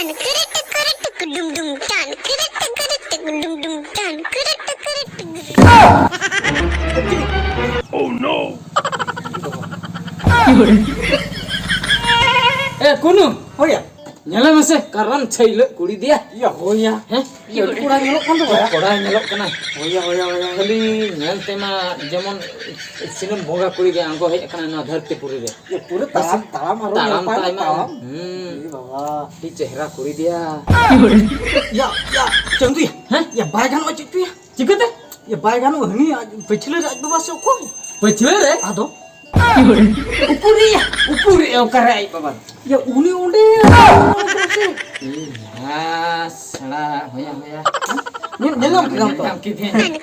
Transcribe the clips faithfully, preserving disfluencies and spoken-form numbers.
Dum dum tan, dum dum tan. Oh no! ᱮ ᱠᱩᱱᱩ, ᱦᱳᱭᱟ᱾ ᱧᱮᱞᱮ ᱢᱮᱥᱮ, ᱠᱟᱨᱟᱢ ᱪᱷᱟᱹᱭᱞᱟᱹᱜ ᱠᱩᱲᱤ ᱫᱮᱭᱟ᱾ ᱤᱭᱟᱹ, ᱦᱳᱭᱟ᱾ ᱦᱮᱸ? ᱤᱭᱟᱹ, ᱟᱹᱰᱤ ᱠᱚᱲᱟ ᱧᱮᱞᱚᱜ ᱠᱟᱱ ᱫᱚ ᱵᱟᱭᱟ᱾ ᱠᱚᱲᱟᱭ ᱧᱮᱞᱚᱜ ᱠᱟᱱᱟ᱾ ᱦᱳᱭᱟ, ᱦᱳᱭᱟ, ᱦᱳᱭᱟ᱾ ᱠᱷᱟᱹᱞᱤ ᱧᱮᱞ ᱛᱮᱢᱟ ᱡᱮᱢᱚᱱ ᱥᱤᱱᱟᱹᱢ ᱵᱚᱸᱜᱟ ᱠᱩᱲᱤ ᱜᱮ ᱟᱬᱜᱚ ᱦᱮᱡ ᱟᱠᱟᱱᱟ ᱱᱚᱣᱟ ᱫᱷᱟᱹᱨᱛᱤ ᱯᱩᱨᱤ ᱨᱮ᱾ ᱤᱭᱟᱹ, ᱯᱩᱨᱟᱹ ᱛᱟᱲᱟᱢ, ᱛᱟᱲᱟᱢ ᱟᱨᱚ ᱛᱟᱲᱟᱢ ᱧᱮᱞ ᱛᱟᱭ ᱢᱟ᱾ ᱛᱟᱲᱟᱢ᱾ ᱦᱩᱸ᱾ ᱮ ᱵᱟᱵᱟ᱾ ᱟᱹᱰᱤ ᱪᱮᱦᱨᱟ ᱠᱩᱲᱤ ᱫᱮᱭᱟ᱾ ᱭᱟ, ᱭᱟ, ᱪᱟᱸᱫᱩᱭᱟ᱾ ᱦᱮᱸ? ᱭᱟ, ᱵᱟᱭ ᱜᱟᱱᱚᱜᱼᱟ ᱪᱮᱫ ᱪᱚᱭᱟ? ᱪᱤᱠᱟᱹᱛᱮ? ᱭᱟ, ᱵᱟᱭ ᱜᱟᱱᱚᱜᱼᱟ, ᱦᱟᱹᱱᱤ ᱟᱡ ᱯᱟᱹᱪᱷᱞᱟᱹ ᱨᱮ ᱟᱡ ᱵᱟᱵᱟ ᱥᱮ ᱚᱠᱚᱭ? ᱯᱟᱹᱪᱷᱞᱟᱹ ᱨᱮ? ᱟᱫᱚ? ᱩᱠᱩᱨᱮᱭᱟ, ᱩᱠᱩᱨᱮᱭᱟ, ᱚᱠᱟᱨᱮ ᱟᱡ ᱵᱟᱵᱟ? ᱭᱟ, ᱩᱱᱤ ᱚᱸᱰᱮ, ᱚᱸᱰᱮ ᱥᱮ᱾ ᱤᱧ ᱦᱟ, ᱥᱮᱬᱟ, ᱦᱚᱭᱟ, ᱦᱚᱭᱟ᱾ ᱧᱮᱞ, ᱧᱮᱞ ᱧᱟᱢ ᱠᱮᱫᱟᱢ ᱛᱚ? ᱧᱮᱞ ᱧᱟᱢ ᱠᱤᱫᱤᱧ᱾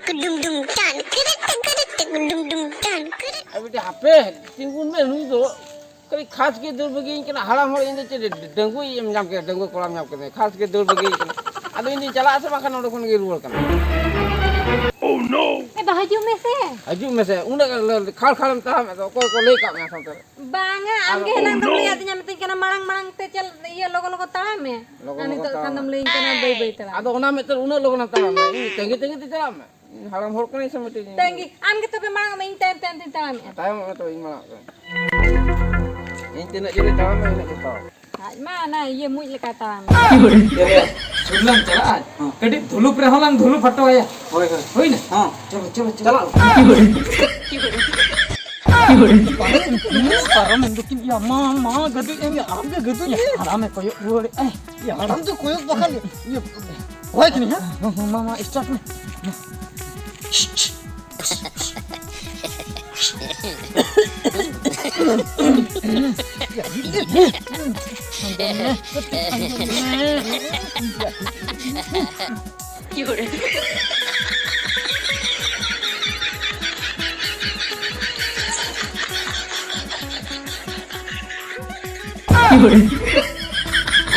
Dum dum tan, dum dum tan. ᱟᱨ ᱢᱤᱫᱴᱮᱱ ᱦᱟᱯᱮ, ᱛᱤᱸᱜᱩᱱ ᱢᱮ, ᱱᱩᱭ ᱫᱚ ᱠᱷᱟᱹᱞᱤ ᱠᱷᱟᱥ ᱜᱮ ᱫᱟᱹᱲ ᱵᱟᱹᱜᱤᱭᱟᱹᱧ ᱠᱟᱱᱟ, ᱦᱟᱲᱟᱢ ᱦᱚᱲ, ᱤᱧ ᱫᱚ ᱪᱮᱫ ᱰᱟᱺᱜᱩᱣᱟᱹ ᱧᱟᱢ ᱠᱮᱫᱟ, ᱰᱟᱺᱜᱩᱣᱟᱹ ᱠᱚᱲᱟᱢ ᱧᱟᱢ ᱠᱮᱫᱟ, ᱠᱷᱟᱥ ᱜᱮ ᱫᱟᱹᱲ ᱵᱟᱹᱜᱤᱭᱟᱹᱧ ᱠᱟᱱᱟ᱾ ᱟᱫᱚ ᱤᱧ ᱫᱚᱧ ᱪᱟᱞᱟᱜ ᱟᱥᱮ ᱵᱟᱝᱠᱷᱟᱱ ᱱᱚᱸᱰᱮ ᱠᱷᱚᱱ ᱜᱮ ᱨᱩᱣᱟᱹᱲ ᱠᱟᱱᱟ᱾ ᱮ ᱵᱟ, ᱦᱤᱡᱩᱜ ᱢᱮᱥᱮ᱾ ᱦᱤᱡᱩᱜ ᱢᱮᱥᱮ, ᱩᱱᱟᱹᱜ ᱠᱷᱟᱲ ᱠᱷᱟᱲᱮᱢ ᱛᱟᱲᱟᱢᱮᱫ ᱫᱚ, ᱚᱠᱚᱭ ᱠᱚ ᱞᱟᱹᱭ ᱠᱟᱜ ᱢᱮᱭᱟ ᱥᱟᱶᱛᱮ ᱨᱮ? ᱵᱟᱝᱟ, ᱟᱢ ᱟᱫᱚ ᱜᱮ ᱦᱮᱱᱟᱝ ᱫᱚᱢ ᱞᱟᱹᱭ ᱟᱹᱫᱤᱧᱟ, ᱢᱤᱛᱟᱹᱧ ᱠᱟᱱᱟ, "ᱢᱟᱲᱟᱝ ᱢᱟᱲᱟᱝ ᱛᱮ ᱪᱟᱞ, ᱤᱭᱟᱹ, ᱞᱚᱜᱚ ᱞᱚᱜᱚ ᱛᱟᱲᱟᱢ ᱢᱮ." ᱞᱚᱜᱚ ᱟᱨ ᱞᱚᱜᱚ ᱱᱤᱛᱚᱜ ᱛᱟᱲᱟᱢ ᱠᱷᱟᱱ ᱫᱚᱢ ᱢᱮ᱾ ᱞᱟᱹᱭᱟᱹᱧ ᱠᱟᱱᱟ, "ᱵᱟᱹᱭ ᱵᱟᱹᱭ ᱛᱟᱲᱟᱢ ᱢᱮ᱾" ᱟᱫᱚ ᱚᱱᱟ ᱢᱮᱱᱛᱮ ᱩᱱᱟᱹᱜ ᱞᱚᱜᱚᱱᱮᱢ ᱛᱟᱲᱟᱢ ᱢᱮ? ᱤᱧ ᱛᱟᱺᱜᱤ ᱛᱟᱺᱜᱤ ᱛᱮ ᱪᱟᱞᱟᱜ ᱢᱮ᱾ ᱤᱧ ᱦᱟᱲᱟᱢ ᱦᱚᱲ ᱠᱟᱹᱱᱟᱹᱧ ᱥᱮ ᱢᱤᱫᱴᱤᱡ ᱤᱧ ᱛᱟᱺᱜᱤ, ᱟᱢ ᱜᱮ ᱛᱚᱵᱮ ᱢᱟᱲᱟᱝ ᱢᱮ, ᱤᱧ ᱛᱟᱭᱚᱢ ᱛᱟᱭᱚᱢ ᱛᱤᱧ ᱛᱟᱲᱟᱢᱮᱜᱼᱟ᱾ ᱛᱟᱭᱚᱢᱚᱜ ᱢᱮ ᱛᱚᱵᱮ, ᱤᱧ ᱢᱟᱲᱟᱝ ᱨᱮ᱾ ᱤᱧ ᱛᱤᱱᱟᱹᱜ ᱡᱳᱨᱤᱧ ᱛᱟᱲᱟᱢᱟ, ᱤᱱᱟᱹᱜ ᱜᱮ ᱛᱟᱲᱟᱢ᱾ ᱟᱡ ᱢᱟ ᱚᱱᱟ ᱤᱭᱟᱹ ᱢᱩᱡ ᱞᱮᱠᱟ ᱛᱟᱲᱟᱢ᱾ ᱮ, ᱥᱩᱨ ᱞᱟᱝ ᱪᱟᱞᱟᱜᱼᱟ, ᱦᱮᱸ᱾ ᱠᱟᱹᱴᱤᱡ ᱫᱷᱩᱞᱩᱯ ᱨᱮᱦᱚᱸ ᱞᱟᱝ ᱫᱷᱩᱞᱩᱯ ᱦᱚᱴᱚ ᱟᱭᱟ᱾ ᱦᱳᱭ, ᱦᱳᱭ᱾ ᱦᱩᱭᱱᱟ? ᱦᱮᱸ᱾ ᱪᱚᱞᱚ, ᱪᱚᱞᱚ, ᱪᱚᱞᱚ᱾ ᱪᱟᱞᱟᱜ᱾ ᱯᱟᱨᱚᱢ ᱮᱱ ᱫᱚᱠᱤᱱ, ᱭᱟ, ᱢᱟ, ᱢᱟ, ᱜᱟᱹᱫᱩᱡ ᱮᱱ, ᱟᱢ ᱜᱮ ᱜᱟᱹᱫᱩᱡ ᱮᱱ᱾ ᱦᱟᱲᱟᱢᱮ ᱠᱚᱭᱚᱜ ᱨᱩᱣᱟᱹᱲᱮᱫ ᱟᱭ᱾ ᱭᱟ, ᱦᱟᱲᱟᱢ ᱫᱚ ᱠᱚᱭᱚᱜ ᱵᱟᱠᱷᱟᱱ, ᱤᱭᱟᱹ, ᱦᱚᱦᱚᱭ ᱠᱟᱹᱱᱟᱹᱧ, ᱦᱮᱸ? ᱦᱮᱸ, ᱦᱮᱸ, ᱢᱟ, ᱢᱟ, start ᱢᱮ᱾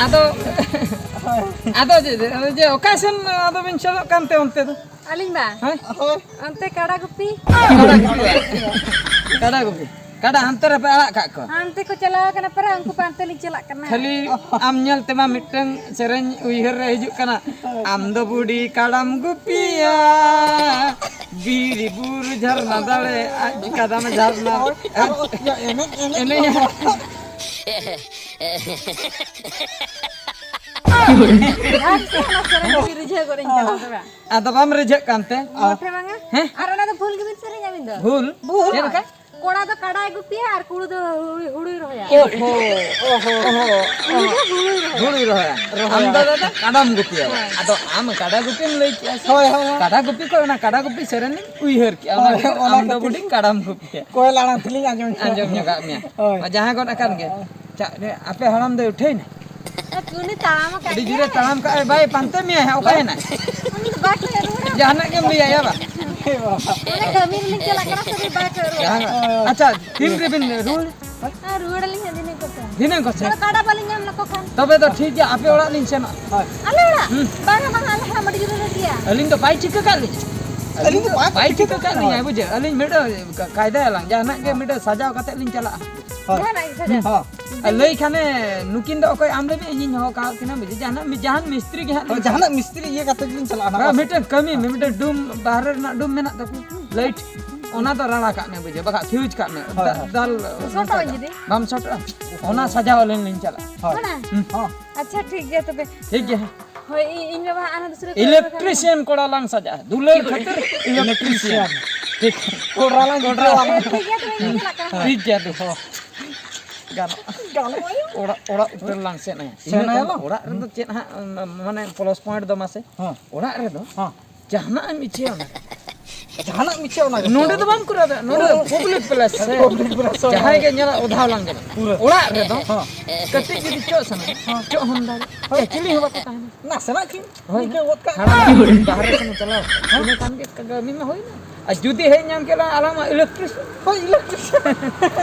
ᱟᱫᱚ, ᱟᱫᱚ ᱡᱮ, ᱡᱮ, ᱚᱠᱟ ᱥᱮᱱ ᱟᱫᱚ ᱵᱤᱱ ᱪᱟᱞᱟᱜ ᱠᱟᱱᱛᱮ ᱚᱱᱛᱮ ᱫᱚ? ᱟᱹᱞᱤᱧ ᱵᱟ? ᱦᱮᱸ? ᱦᱳᱭ᱾ ᱚᱱᱛᱮ ᱠᱟᱰᱟ ᱜᱩᱯᱤ᱾ ᱠᱟᱰᱟ ᱜᱩᱯᱤ᱾ ᱠᱟᱰᱟ ᱜᱩᱯᱤ᱾ ᱠᱟᱰᱟ ᱦᱟᱱᱛᱮ ᱨᱮᱯᱮ ᱟᱲᱟᱜ ᱠᱟᱜ ᱠᱚᱣᱟ᱾ ᱦᱟᱱᱛᱮ ᱠᱚ ᱪᱟᱞᱟᱣ ᱠᱟᱱᱟ ᱯᱟᱨᱟ, ᱩᱱᱠᱩ ᱯᱟᱱᱛᱮ ᱞᱤᱧ ᱪᱟᱞᱟᱜ ᱠᱟᱱᱟ᱾ ᱠᱷᱟᱹᱞᱤ ᱟᱢ ᱧᱮᱞ ᱛᱮᱢᱟ ᱢᱤᱫᱴᱟᱝ ᱥᱮᱨᱮᱧ ᱩᱭᱦᱟᱹᱨ ᱨᱮ ᱦᱤᱡᱩᱜ ᱠᱟᱱᱟ, ᱟᱢ ᱫᱚ ᱵᱩᱰᱷᱤ ᱠᱟᱰᱟᱢ ᱜᱩᱯᱤᱭᱟ, ᱵᱤᱨ ᱵᱩᱨᱩ ᱡᱷᱟᱨᱱᱟ ᱫᱟᱲᱮ ᱟᱡ ᱠᱟᱫᱟᱢ ᱡᱷᱟᱨᱱᱟ᱾ ᱮᱱᱮᱡ, ᱮᱱᱮᱡ᱾ ᱟᱨ ᱪᱮᱫ ᱚᱱᱟ ᱥᱮᱨᱮᱧ ᱠᱚ ᱨᱤᱡᱷᱟᱹᱣ ᱜᱚᱫ ᱤᱧ ᱠᱟᱱᱟ ᱛᱚᱵᱮ? ᱟᱫᱚ ᱵᱟᱢ ᱨᱤᱡᱷᱟᱹᱜ ᱠᱟᱱᱛᱮ? ᱢᱚᱴᱷᱮ ᱵᱟᱝᱟ᱾ ᱦᱮᱸ? ᱟᱨ ᱚᱱᱟ ᱫᱚ ᱵᱷᱩᱞ ᱜᱮᱵᱤᱱ ᱥᱮᱨᱮᱧᱟ ᱟᱹᱵᱤᱱ ᱫᱚ᱾ ᱵᱷᱩᱞ? ᱵᱷᱩᱞ? ᱪᱮᱫ ᱞᱮᱠᱟ? ᱠᱚᱲᱟ ᱫᱚ ᱠᱟᱰᱟᱭ ᱜᱩᱯᱤᱭᱟ ᱟᱨ ᱠᱩᱲᱩ ᱫᱚ ᱦᱩᱲᱩ-, ᱦᱩᱲᱩᱭ ᱨᱚᱦᱚᱭᱟ᱾ ᱳᱦᱳ, ᱳᱦᱳ, ᱳᱦᱳ᱾ ᱠᱩᱲᱩ ᱫᱚ ᱦᱩᱲᱩᱭ ᱨᱚᱦᱚᱭᱟ᱾ ᱦᱩᱲᱩᱭ ᱨᱚᱦᱚᱭᱟ᱾ ᱨᱚᱦᱚᱭᱟ᱾ ᱟᱢ ᱫᱚ ᱫᱟᱫᱟ ᱠᱟᱰᱟᱢ ᱜᱩᱯᱤᱭᱟ᱾ ᱦᱳᱭ᱾ ᱟᱫᱚ ᱟᱢ ᱠᱟᱰᱟ ᱜᱩᱯᱤᱢ ᱞᱟᱹᱭ ᱠᱮᱜᱼᱟ ᱥᱮ? ᱦᱳᱭ, ᱦᱳᱭ, ᱦᱳᱭ᱾ ᱠᱟᱰᱟ ᱜᱩᱯᱤ ᱠᱷᱚᱡ ᱚᱱᱟ ᱠᱟᱰᱟ ᱜᱩᱯᱤ ᱥᱮᱨᱮᱧ ᱤᱧ ᱩᱭᱦᱟᱹᱨ ᱠᱮᱜᱼᱟ᱾ ᱚᱱᱟ ᱦᱳᱭ, ᱠᱷᱟᱹᱛᱤᱨ ᱚᱱᱟ ᱟᱢ ᱫᱚ ᱠᱷᱟᱹᱛᱤᱨ ᱵᱩᱰᱷᱤ ᱠᱟᱰᱟᱢ ᱜᱩᱯᱤᱭᱟ᱾ ᱠᱚᱭᱮᱞ ᱟᱲᱟᱝ ᱛᱮᱞᱤᱧ ᱟᱸᱡᱚᱢ ᱠᱮᱜᱼᱟ᱾ ᱟᱸᱡᱚᱢ ᱧᱚᱜᱟᱜ ᱢᱮᱭᱟ᱾ ᱦᱳᱭ᱾ ᱟᱨ ᱡᱟᱦᱟᱸ ᱜᱚᱫ ᱟᱠᱟᱱ ᱜᱮ᱾ ᱪᱟ-, ᱟᱯᱮ ᱦᱟᱲᱟᱢ ᱫᱚᱭ ᱩᱴᱷᱟᱹᱭᱱᱟ? ᱩᱱᱤ ᱛᱟᱲᱟᱢ ᱟᱠᱟᱫ ᱟᱹᱰᱤ ᱡᱳᱨᱮ ᱜᱮᱭᱟᱭ᱾ ᱛᱟᱲᱟᱢ ᱠᱟᱜᱼᱟᱭ, ᱵᱟᱭ ᱯᱟᱱᱛᱮ ᱢᱮᱭᱟᱭ ᱦᱟᱸᱜ, ᱚᱠᱟᱭᱮᱱᱟᱭ? ᱩᱱᱤ ᱫᱚ ᱵᱟᱭ ᱠᱚᱭᱚᱜ ᱨᱩᱣᱟᱹᱲᱟ᱾ ᱡᱟᱦᱟᱱᱟᱜ ᱜᱮᱢ ᱞᱟᱹᱭᱟ, ᱭᱟ ᱵᱟ? ᱚᱱᱮ ᱠᱟᱹᱢᱤ ᱨᱮᱞᱤᱧ ᱪᱟᱞᱟᱜ ᱠᱟᱱᱟ ᱥᱮ ᱩᱱᱤ ᱵᱟᱭ ᱠᱚᱭᱚᱜ ᱨᱩᱣᱟᱹᱲᱟ᱾ ᱡᱟᱦᱟᱱᱟᱜ᱾ ᱟᱪᱪᱷᱟ, ᱛᱤᱱ ᱨᱮᱵᱤᱱ ᱨᱩᱣᱟᱹᱲ? ᱦᱮᱸ, ᱨᱩᱣᱟᱹᱲ ᱟᱹᱞᱤᱧ ᱦᱟᱸᱜ ᱫᱷᱤᱱᱟᱹᱝ ᱠᱚᱛᱮ᱾ ᱫᱷᱤᱱᱟᱹᱝ ᱠᱚᱛᱮ? ᱟᱫᱚ ᱠᱟᱰᱟ ᱵᱟᱹᱞᱤᱧ ᱧᱟᱢ ᱞᱮᱠᱚ ᱠᱷᱟᱱ᱾ ᱛᱚᱵᱮ ᱫᱚ ᱴᱷᱤᱠ ᱜᱮᱭᱟ, ᱟᱯᱮ ᱚᱲᱟᱜ ᱞᱤᱧ ᱥᱮᱱᱚᱜᱼᱟ᱾ ᱦᱳᱭ᱾ ᱟᱞᱮ ᱚᱲᱟᱜ? ᱦᱩᱸ᱾ ᱵᱟᱝᱟ, ᱵᱟᱝᱟ, ᱟᱞᱮ ᱦᱟᱸᱜ ᱟᱹᱰᱤ ᱡᱳᱨᱮ ᱨᱟᱹᱜᱤᱭᱟ᱾ ᱟᱹᱞᱤᱧ ᱫᱚ ᱵᱟᱭ ᱪᱤᱠᱟᱹ ᱠᱟᱜ ᱞᱤᱧᱟ᱾ ᱟᱹᱞᱤᱧ ᱫᱚ ᱵᱟᱭ ᱵᱟᱭ ᱪᱤᱠᱟᱹ ᱪᱤᱠᱟᱹ ᱠᱟᱜ ᱠᱟᱜ ᱞᱤᱧᱟ, ᱞᱤᱧᱟ᱾ ᱵᱩᱡᱷᱟᱹᱣ? ᱟᱹᱞᱤᱧ ᱢᱤᱫᱴᱟᱝ ᱠᱟᱭᱫᱟᱭᱟᱞᱟᱝ, ᱡᱟᱦᱟᱱᱟᱜ ᱜᱮ ᱢᱤᱫᱴᱟᱝ ᱥᱟᱡᱟᱣ ᱠᱟᱛᱮ ᱞᱤᱧ ᱪᱟᱞᱟᱜᱼᱟ᱾ ᱦᱳᱭ᱾ ᱡᱟᱦᱟᱱᱟᱜ ᱜᱮ ᱥᱟᱡᱟᱣ᱾ ᱦᱩᱸ᱾ ᱦᱚᱸ᱾ ᱟᱨ ᱞᱟᱹᱭ ᱠᱷᱟᱱᱮ, ᱱᱩᱠᱤᱱ ᱫᱚ ᱚᱠᱚᱭ ᱟᱢ ᱞᱟᱹᱭ ᱢᱮ, ᱤᱧᱤᱧ ᱦᱚᱦᱚ ᱠᱟᱜ ᱠᱤᱱᱟ, ᱵᱩᱡᱷᱟᱹᱣ? ᱡᱟᱦᱟᱱᱟᱜ ᱢᱤ-, ᱡᱟᱦᱟᱱ ᱢᱤᱥᱛᱨᱤ ᱜᱮ ᱦᱟᱸᱜ ᱦᱳᱭ, ᱞᱤᱧ ᱡᱟᱦᱟᱱᱟᱜ ᱢᱤᱥᱛᱨᱤ ᱤᱭᱟᱹ ᱠᱟᱛᱮ ᱜᱮᱞᱤᱧ ᱪᱟᱞᱟᱜᱼᱟ, ᱱᱟᱣᱟ ᱵᱟᱝ, ᱥᱮᱫ᱾ ᱢᱤᱫᱴᱟᱝ ᱠᱟᱹᱢᱤ ᱢᱮ, ᱢᱤᱫᱴᱟᱝ ᱰᱩᱢ, ᱵᱟᱦᱨᱮ ᱨᱮᱱᱟᱜ ᱰᱩᱢ ᱢᱮᱱᱟᱜ ᱛᱟᱠᱚ, ᱞᱟᱭᱤᱴ, ᱚᱱᱟ ᱫᱚ ᱨᱟᱲᱟ ᱠᱟᱜ ᱢᱮ, ᱵᱩᱡᱷᱟᱹᱣ? ᱵᱟᱠᱷᱟᱡ ᱯᱷᱤᱭᱩᱡᱽ ᱠᱟᱜ ᱢᱮ, ᱦᱳᱭ, ᱫᱟ-, ᱦᱳᱭ᱾ ᱫᱟᱞ ᱥᱚᱴᱚᱜ ᱟᱹᱧ ᱡᱩᱫᱤ? ᱵᱟᱢ ᱥᱚᱴᱚᱜᱼᱟ? ᱚᱱᱟ ᱥᱟᱡᱟᱣ ᱟᱹᱞᱤᱧ ᱞᱤᱧ ᱪᱟᱞᱟᱜᱼᱟ᱾ ᱦᱳᱭ᱾ ᱚᱱᱟ? ᱦᱩᱸ᱾ ᱦᱚᱸ᱾ ᱟᱪᱪᱷᱟ, ᱴᱷᱤᱠ ᱜᱮᱭᱟ ᱛᱚᱵᱮ᱾ ᱴᱷᱤᱠ ᱜᱮᱭᱟ᱾ ᱦᱳᱭ, ᱤ-, ᱤᱧ ᱵᱟᱵᱟ ᱦᱟᱸᱜ ᱟᱨᱦᱚᱸ ᱫᱩᱥᱨᱟᱹ ᱠᱚ ᱤᱞᱮᱠᱴᱨᱤᱥᱤᱭᱟᱱ ᱠᱚᱲᱟ ᱞᱟᱝ ᱥᱟᱡᱟᱜᱼᱟ᱾ ᱫᱩᱞᱟᱹᱲ ᱠᱷᱟᱹᱛᱤᱨ ᱤᱞᱮᱠᱴᱨᱤᱥᱤᱭᱟᱱ᱾ ᱴᱷᱤᱠ᱾ ᱠᱚᱰᱨᱟ ᱞᱟᱝ ᱠᱚᱰᱨᱟ᱾ ᱦᱮᱸ, ᱴᱷᱤᱠ ᱜᱮᱭᱟ, ᱛᱚᱵᱮ ᱤᱧ ᱪᱟᱞᱟᱜ ᱠᱟᱱᱟ᱾ ᱴᱷᱤᱠ ᱜᱮᱭᱟ, ᱫᱩ᱾ ᱦᱚᱸ᱾ ᱜᱟᱱᱚᱜᱼᱟ᱾ ᱜᱟᱱᱚᱜᱼᱟ᱾ ᱚᱲᱟᱜ, ᱚᱲᱟᱜ ᱩᱛᱟᱹᱨ ᱞᱟᱝ ᱥᱮᱱ ᱟᱭᱟ᱾ ᱤᱱᱟᱹ ᱥᱮᱱ ᱛᱟᱭᱚᱢ ᱟᱭᱟ ᱞᱟᱝ? ᱚᱲᱟᱜ ᱨᱮᱫᱚ ᱪᱮᱫ ᱦᱟᱸᱜ, ᱢᱟᱱᱮ, ᱯᱞᱟᱥ ᱯᱚᱭᱮᱱᱴ ᱫᱚ ᱢᱟᱥᱮ? ᱦᱚᱸ᱾ ᱚᱲᱟᱜ ᱨᱮᱫᱚ ᱦᱚᱸ᱾ ᱡᱟᱦᱟᱱᱟᱜ ᱮᱢ ᱤᱪᱪᱷᱟᱹᱭᱟ ᱚᱱᱟ᱾ ᱡᱟᱦᱟᱱᱟᱜ ᱮᱢ ᱤᱪᱪᱷᱟᱹᱭᱟ ᱚᱱᱟ ᱜᱮ᱾ ᱱᱚᱰᱮ ᱫᱚ ᱵᱟᱢ ᱠᱚᱨᱟᱣ ᱫᱟᱲᱮᱭᱟᱜᱼᱟ, ᱱᱚᱰᱮ ᱫᱚ ᱚ᱾ ᱯᱟᱵᱽᱞᱤᱠ ᱯᱞᱮᱥ ᱥᱮ᱾ ᱯᱟᱵᱽᱞᱤᱠ ᱯᱞᱮᱥ ᱥᱮ᱾ ᱡᱟᱦᱟᱸᱭ ᱜᱮ ᱧᱮᱞᱟ, ᱚᱫᱷᱟᱣ ᱞᱟᱝ ᱪᱟᱞᱟᱜᱼᱟ᱾ ᱯᱩᱨᱟᱹ᱾ ᱚᱲᱟᱜ ᱨᱮᱫᱚ ᱦᱚᱸ᱾ ᱠᱟᱹᱴᱤᱡ ᱡᱩᱫᱤ ᱪᱚᱜ ᱥᱟᱱᱟ, ᱦᱚᱸ᱾ ᱪᱚᱜ ᱦᱚᱸᱢ ᱫᱟᱲᱮᱭᱟᱜᱼᱟ᱾ ᱦᱳᱭ᱾ ᱪᱤᱞᱤ ᱦᱚᱸ ᱵᱟᱠᱚ ᱛᱟᱦᱮᱱᱟ᱾ ᱱᱟᱥᱮᱱᱟᱜ ᱠᱤ ᱦᱳᱭ᱾ ᱤᱱᱠᱟᱹ ᱜᱚᱫ ᱠᱟᱜ ᱦᱟᱲᱟᱢ ᱠᱷᱟᱱ᱾ ᱵᱟᱦᱨᱮ ᱥᱮᱱ ᱪᱟᱞᱟᱣ᱾ ᱦᱮᱸ? ᱤᱱᱟᱹ ᱠᱷᱟᱱ ᱜᱮ ᱠᱟᱹᱢᱤ ᱢᱟ ᱦᱩᱭᱱᱟ᱾ ᱟᱨ ᱡᱩᱫᱤ ᱦᱮᱡ ᱧᱟᱢ ᱠᱮᱫ ᱞᱟᱝ ᱟᱞᱟᱝ ᱢᱟ ᱤᱞᱮᱠᱴᱨᱤᱥᱤᱭᱟᱱ᱾ ᱦᱳᱭ, ᱤᱞᱮᱠᱴᱨᱤᱥᱤᱭᱟᱱ᱾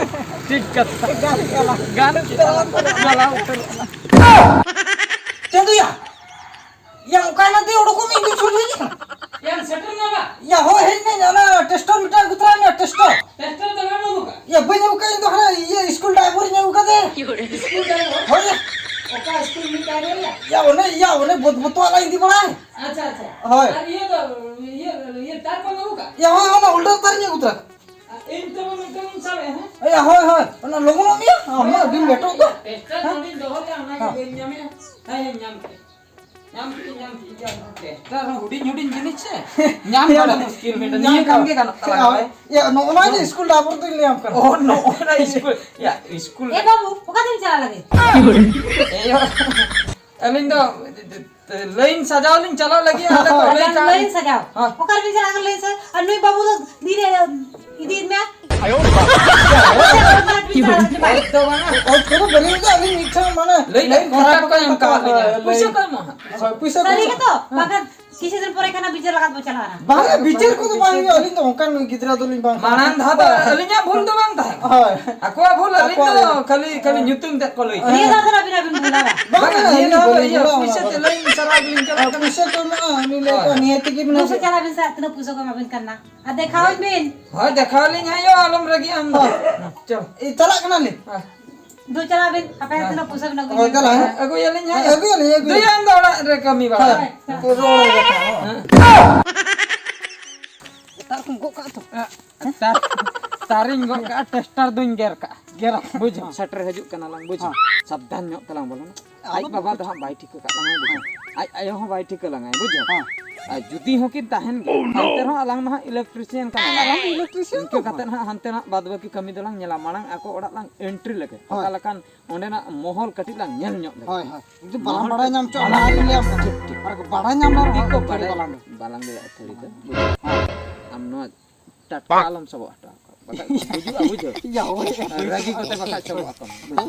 ᱴᱷᱤᱠ ᱠᱟᱛᱷᱟ᱾ ᱜᱟᱱ ᱪᱟᱞᱟᱣ᱾ ᱜᱟᱱ ᱪᱟᱞᱟᱣ ᱩᱛᱟᱹᱨᱚᱜ ᱠᱟᱱᱟ᱾ ᱪᱟᱸᱫᱩᱭᱟ, ᱭᱟ, ᱚᱠᱟᱭ ᱱᱟᱛᱮ ᱚᱰᱚᱠᱚᱜ ᱢᱮ, ᱤᱧ ᱫᱚ ᱪᱷᱩᱴ ᱦᱩᱭ ᱠᱟᱱᱟ᱾ ᱭᱟ, ᱥᱮᱴᱮᱨ ᱱᱟ ᱵᱟ? ᱭᱟ, ᱦᱳᱭ, ᱦᱮᱡ ᱱᱟᱹᱧ, ᱚᱱᱟ ᱴᱮᱥᱴᱟᱨ ᱢᱤᱫᱴᱟᱝ ᱟᱹᱜᱩ ᱛᱚᱨᱟᱭ ᱢᱮ, ᱴᱮᱥᱴᱟᱨ᱾ ᱴᱮᱥᱴᱟᱨ ᱫᱚ ᱵᱟᱢ ᱟᱹᱜᱩ ᱠᱟᱜ? ᱭᱟ, ᱵᱟᱹᱧ ᱟᱹᱜᱩ ᱠᱟᱜ, ᱤᱧ ᱫᱚ ᱦᱟᱱᱟ ᱤᱭᱟᱹ ᱥᱠᱩᱞ ᱰᱨᱟᱭᱵᱷᱟᱨ ᱤᱧ ᱟᱹᱜᱩ ᱠᱟᱫᱮ᱾ School driver? ᱦᱳᱭ᱾ ᱚᱠᱟ ᱥᱠᱩᱞ ᱨᱤᱱᱤᱡ ᱰᱨᱟᱭᱵᱷᱟᱨ ᱭᱟ? ᱭᱟ, ᱚᱱᱮ, ᱭᱟ, ᱚᱱᱮ ᱵᱚᱫ-, ᱵᱚᱛᱚᱣᱟᱞᱟ ᱤᱫᱤ ᱵᱟᱲᱟᱭ᱾ ᱟᱪᱪᱷᱟ, ᱟᱪᱪᱷᱟ᱾ ᱦᱳᱭ᱾ ᱟᱨ ᱤᱭᱟᱹ ᱫᱚ, ᱤᱭᱟᱹ, ᱤᱭᱟᱹ ᱛᱟᱨ ᱠᱚᱢ ᱟᱹᱜᱩ ᱠᱟᱜ? ᱭᱟ, ᱦᱳᱭ, ᱚᱱᱟ ᱦᱳᱞᱰᱟᱨ ᱛᱟᱨ ᱤᱧ ᱟᱹᱜᱩ ᱛᱚᱨᱟ ᱠᱟᱜ᱾ ᱤᱧ ᱛᱚᱵᱮ ᱢᱤᱫᱴᱟᱝ ᱤᱧ ᱥᱟᱵ ᱮᱫ, ᱦᱮᱸ? ᱭᱟ, ᱦᱳᱭ, ᱦᱳᱭ, ᱚᱱᱟ ᱞᱚᱜᱚᱱᱚᱜ ᱢᱮᱭᱟ, ᱟᱢ ᱢᱟ ᱟᱹᱰᱤᱢ ᱞᱮᱴᱚᱜ ᱫᱚ᱾ ᱴᱮᱥᱴᱟᱨ ᱦᱮᱸ? ᱱᱚᱰᱮᱧ ᱫᱚᱦᱚ ᱞᱮᱜᱼᱟ, ᱚᱱᱟᱜᱮ ᱦᱮᱸ᱾ ᱵᱟᱹᱧ ᱧᱟᱢᱮᱜᱼᱟ᱾ ᱦᱮᱸ, ᱧᱟᱢ ᱠᱮᱫ᱾ ᱧᱟᱢ ᱠᱮᱫ, ᱧᱟᱢ ᱠᱮᱫ, ᱧᱟᱢ ᱠᱮᱫ᱾ ᱴᱮᱥᱴᱟᱨ ᱦᱚᱸ ᱦᱩᱰᱤᱧ ᱦᱩᱰᱤᱧ ᱡᱤᱱᱤᱥ ᱥᱮ, ᱧᱟᱢ ᱵᱟᱲᱟ ᱢᱩᱥᱠᱤᱞ ᱢᱤᱫᱴᱟᱝ᱾ ᱧᱟᱢ ᱱᱤᱭᱟᱹ ᱠᱟᱱ ᱠᱟᱱ ᱜᱮ ᱜᱮ᱾ ᱜᱟᱱᱚᱜ ᱛᱟᱞᱟᱝᱟ, ᱦᱳᱭ᱾ ᱵᱟᱭ? ᱭᱟ, ᱱᱚᱜᱼᱚ ᱱᱚᱣᱟ ᱜᱮ ᱥᱠᱩᱞ ᱰᱨᱟᱭᱵᱷᱟᱨ ᱫᱚᱧ ᱞᱟᱹᱭᱟᱢ ᱠᱟᱱᱟ᱾ ᱚ, ᱱᱚᱜᱼᱚ ᱱᱟ ᱥᱠᱩᱞ᱾ ᱭᱟ, ᱥᱠᱩᱞ᱾ ᱮ ᱵᱟᱹᱵᱩ, ᱚᱠᱟ ᱛᱮᱢ ᱪᱟᱞᱟᱜ ᱞᱟᱹᱜᱤᱫ? ᱮᱭᱳ, ᱟᱹᱞᱤᱧ ᱫᱚ ᱞᱟᱭᱤᱱ ᱥᱟᱡᱟᱣ ᱞᱤᱧ ᱪᱟᱞᱟᱜ ᱞᱟᱹᱜᱤᱫ, ᱟᱞᱮ ᱠᱚ ᱞᱟᱹᱭ ᱟᱪᱪᱷᱟ, ᱠᱟᱜ ᱞᱟᱭᱤᱱ ᱞᱤᱧ᱾ ᱥᱟᱡᱟᱣ᱾ ᱦᱮᱸ᱾ ᱚᱠᱟ ᱨᱮᱵᱤᱱ ᱪᱟᱞᱟᱜ ᱠᱟᱱᱟ ᱞᱟᱭᱤᱱ ᱥᱟᱡᱟᱣ? ᱟᱨ ᱱᱩᱭ ᱵᱟᱹᱵᱩ ᱫᱚ ᱛᱤᱨᱮ ᱤᱫᱤᱭᱮᱫ ᱢᱮᱭᱟ? ᱚᱡᱽ ᱫᱚ ᱵᱟᱝᱟ᱾ ᱚᱡᱽ ᱠᱚᱫᱚ ᱵᱟᱹᱞᱤᱧ ᱞᱟᱹᱭᱫᱟ, ᱟᱹᱞᱤᱧ ᱢᱤᱫᱴᱷᱮᱱ ᱢᱟᱱᱮ ᱞᱟᱹᱭ ᱞᱟᱭᱤᱱ ᱠᱚᱱᱴᱟᱠ ᱠᱚ ᱠᱚ ᱮᱢ ᱠᱟᱣᱟᱫ ᱞᱤᱧᱟ᱾ ᱦᱳᱭ, ᱯᱩᱭᱥᱟᱹ ᱞᱟᱭᱤᱱ᱾ ᱠᱚ ᱮᱢᱚᱜᱼᱟ ᱦᱟᱸᱜ᱾ ᱦᱳᱭ, ᱯᱩᱭᱥᱟᱹ ᱠᱚ ᱥᱟᱹᱨᱤ ᱮᱢᱚᱜᱼᱟ᱾ ᱜᱮᱛᱚ? ᱦᱮᱸ᱾ ᱵᱟᱠᱷᱟᱱ ᱠᱤᱪᱷᱩ ᱫᱤᱱ ᱯᱚᱨᱮ ᱠᱷᱟᱱ ᱵᱤᱪᱟᱹᱨ ᱞᱟᱜᱟᱫ ᱵᱚ ᱪᱟᱞᱟᱜᱼᱟ᱾ ᱵᱟᱝᱟ, ᱵᱤᱪᱟᱹᱨ ᱠᱚᱫᱚ ᱵᱟᱝ ᱦᱩᱭᱩᱜᱼᱟ᱾ ᱟᱹᱞᱤᱧ ᱫᱚ ᱚᱱᱠᱟᱱ ᱜᱤᱫᱽᱨᱟᱹ ᱫᱚᱞᱤᱧ ᱵᱟᱝ ᱠᱟᱱᱟ᱾ ᱢᱟᱲᱟᱝ ᱫᱷᱟᱣ ᱫᱚ ᱟᱹᱞᱤᱧᱟᱜ ᱵᱷᱩᱞ ᱫᱚ ᱵᱟᱝ ᱛᱟᱦᱮᱸ ᱠᱟᱱᱟ᱾ ᱦᱳᱭ᱾ ᱟᱠᱚᱣᱟᱜ ᱵᱷᱩᱞ, ᱟᱹᱞᱤᱧ ᱟᱠᱚᱣᱟᱜ ᱫᱚ ᱵᱷᱩᱞ᱾ ᱠᱷᱟᱹᱞᱤ, ᱠᱷᱟᱹᱞᱤ ᱧᱩᱛᱩᱢ ᱛᱮᱫ ᱠᱚ ᱞᱟᱹᱭ ᱱᱤᱭᱟᱹ ᱠᱮᱫᱟ᱾ ᱫᱷᱟᱣ ᱫᱚ ᱟᱹᱵᱤᱱ, ᱟᱹᱵᱤᱱ ᱵᱷᱩᱞᱟ ᱵᱟᱝ? ᱵᱟᱝᱟ, ᱵᱟᱝᱟ, ᱱᱤᱭᱟᱹ ᱟᱹᱞᱤᱧ ᱫᱷᱟᱣ ᱫᱚ ᱵᱟᱹᱞᱤᱧ ᱤᱭᱟᱹ ᱵᱷᱩᱞᱟ, ᱯᱩᱭᱥᱟᱹ ᱚᱱᱟ ᱛᱮ ᱫᱚ᱾ ᱞᱟᱹᱭ ᱥᱟᱨᱟ ᱜᱮᱞᱤᱧ ᱪᱟᱞᱟᱜ ᱟᱨ ᱠᱟᱱᱟ᱾ ᱯᱩᱭᱥᱟᱹ ᱠᱚ ᱮᱢᱚᱜᱼᱟ, ᱩᱱᱤ ᱞᱟᱹᱭ ᱦᱳᱭ᱾ ᱠᱚᱣᱟ, ᱱᱤᱦᱟᱹᱛᱤ ᱜᱮ ᱢᱮᱱᱟᱜ ᱫᱩᱥᱚ ᱜᱮᱭᱟ᱾ ᱪᱟᱞᱟᱜ ᱵᱤᱱ ᱥᱮ, ᱟᱨ ᱛᱤᱱᱟᱹᱜ ᱯᱩᱭᱥᱟᱹ ᱠᱚ ᱮᱢᱟ ᱵᱤᱱ ᱠᱟᱱᱟ? ᱟᱨ ᱫᱮᱠᱷᱟᱣ ᱟᱹᱞᱤᱧ ᱦᱟᱸᱜ ᱭᱳ, ᱟᱞᱚᱢ ᱨᱟᱹᱜᱤᱜᱼᱟ ᱟᱢ ᱫᱚ᱾ ᱦᱳᱭ᱾ ᱪᱚᱞ᱾ ᱮ, ᱪᱟᱞᱟᱜ ᱠᱟᱱᱟᱞᱤᱧ᱾ ᱦᱳᱭ᱾ ᱫᱩ ᱪᱟᱞᱟᱜ ᱵᱤᱱ, ᱦᱟᱯᱮ ᱦᱮᱸ᱾ ᱛᱤᱱᱟᱹᱜ ᱯᱩᱭᱥᱟᱹ ᱵᱤᱱ ᱟᱹᱜᱩᱭᱟ᱾ ᱦᱳᱭ, ᱪᱟᱞᱟᱜ ᱦᱮᱸ᱾ ᱟᱹᱜᱩᱭᱟᱞᱤᱧ ᱦᱟᱸᱜ᱾ ᱦᱮᱸ, ᱟᱹᱜᱩᱭᱟᱞᱤᱧ, ᱟᱹᱜᱩᱭᱟᱞᱤᱧ᱾ ᱫᱩᱭ ᱟᱢ ᱫᱚ ᱚᱲᱟᱜ ᱨᱮ ᱠᱟᱹᱢᱤ ᱵᱟᱲᱟ᱾ ᱦᱳᱭ᱾ ᱦᱮᱸ᱾ ᱨᱚᱲ ᱠᱟᱛᱷᱟ, ᱦᱮᱸ᱾ ᱦᱮᱸ᱾ ᱛᱟᱨ ᱠᱚᱢ ᱜᱚᱜ ᱠᱟᱜᱼᱟ ᱛᱚ? ᱛᱟᱨ, ᱛᱟᱨᱤᱧ ᱜᱚᱜ ᱠᱟᱜᱼᱟ, ᱴᱮᱥᱴᱟᱨ ᱫᱩᱧ ᱜᱮᱨ ᱠᱟᱜᱼᱟ᱾ ᱜᱮᱨ ᱟᱢ᱾ ᱵᱩᱡᱷᱟᱹᱣ, ᱦᱮᱸ᱾ ᱥᱮᱴᱮᱨ ᱦᱤᱡᱩᱜ ᱠᱟᱱᱟ ᱞᱟᱝ, ᱵᱩᱡᱷᱟᱹᱣ᱾ ᱦᱮᱸ᱾ ᱥᱟᱵᱫᱷᱟᱱ ᱧᱚᱜ ᱛᱮᱞᱟᱝ ᱵᱚᱞᱚᱱᱟ᱾ ᱟᱡ ᱟᱫᱚ ᱵᱟᱵᱟ ᱫᱚ ᱦᱟᱸᱜ ᱵᱟᱭ ᱴᱷᱤᱠᱟᱹ ᱠᱟᱜ ᱞᱟᱝᱟᱭ, ᱵᱩᱡᱷᱟᱹᱣ᱾ ᱟᱡ ᱟᱭᱳ ᱦᱚᱸ ᱵᱟᱭ ᱴᱷᱤᱠᱟᱹ ᱞᱟᱝᱟᱭ, ᱵᱩᱡᱷᱟᱹᱣ᱾ ᱦᱮᱸ᱾ ᱟᱨ ᱡᱩᱫᱤ ᱦᱚᱸᱠᱤᱱ ᱛᱟᱦᱮᱱ ᱜᱮᱭᱟ, ᱮᱱᱛᱮ ᱨᱮᱦᱚᱸ ᱟᱞᱟᱝ ᱢᱟ ᱦᱟᱸᱜ electrician ᱠᱟᱱᱟ ᱞᱟᱝ᱾ ᱟᱞᱟᱝ electrician ᱤᱱᱠᱟᱹ ᱠᱟᱛᱮ ᱠᱟᱱᱟ᱾ ᱦᱟᱸᱜ ᱦᱟᱱᱛᱮ ᱱᱟᱜ ᱵᱟᱫ ᱵᱟᱹᱠᱤ ᱠᱟᱹᱢᱤ ᱫᱚᱞᱟᱝ ᱧᱮᱞᱟ᱾ ᱢᱟᱲᱟᱝ ᱟᱠᱚ ᱚᱲᱟᱜ ᱞᱟᱝ entry ᱞᱮᱜᱮ᱾ ᱦᱳᱭ᱾ ᱚᱠᱟ ᱞᱮᱠᱟᱱ ᱚᱸᱰᱮᱱᱟᱜ ᱢᱚᱦᱚᱞ ᱠᱟᱹᱴᱤᱡ ᱞᱟᱝ ᱧᱮᱞ ᱧᱚᱜ ᱞᱮᱜᱮ᱾ ᱦᱳᱭ, ᱦᱳᱭ᱾ ᱡᱩᱫᱤ ᱵᱟᱞᱟᱝ ᱢᱚᱦᱚᱞ ᱵᱟᱲᱟᱭ ᱧᱟᱢ ᱦᱚᱪᱚ, ᱵᱟᱞᱟᱝ ᱚᱱᱟ ᱞᱤᱧ ᱞᱟᱹᱭᱟᱢ ᱠᱟᱱᱟ᱾ ᱴᱷᱤᱠ, ᱴᱷᱤᱠ᱾ ᱟᱨ ᱵᱟᱲᱟᱭ ᱧᱟᱢ ᱞᱮ ᱡᱩᱫᱤ ᱨᱮᱦᱚᱸ ᱠᱚ ᱟᱹᱛᱷᱟᱹᱲᱤ ᱵᱟᱲᱟᱭ, ᱵᱟᱞᱟᱝ ᱞᱟᱹᱭᱟ᱾ ᱵᱟᱞᱟᱝ ᱞᱟᱹᱭᱟ ᱟᱹᱛᱷᱟᱹᱲᱤ ᱫᱚ, ᱵᱩᱡᱷᱟᱹᱣ᱾ ᱦᱮᱸ᱾ ᱟᱢ ᱱᱚᱣᱟ ᱴᱟᱴᱠᱟ ᱟᱞᱚᱢ ᱥᱟᱵᱚᱜ ᱦᱚᱴᱚ ᱟᱠᱚᱣᱟ᱾ ᱵᱟᱠᱷᱟᱡ ᱵᱩᱡᱩᱜᱼᱟ, ᱵᱩᱡᱷᱟᱹᱣ᱾ ᱭᱟ, ᱦᱳᱭ᱾ ᱨᱟᱹᱜᱤ ᱠᱚᱛᱮ ᱵᱟᱠᱷᱟᱡ ᱥᱟᱵᱚᱜ ᱟᱠᱚ᱾ ᱦᱮᱸ᱾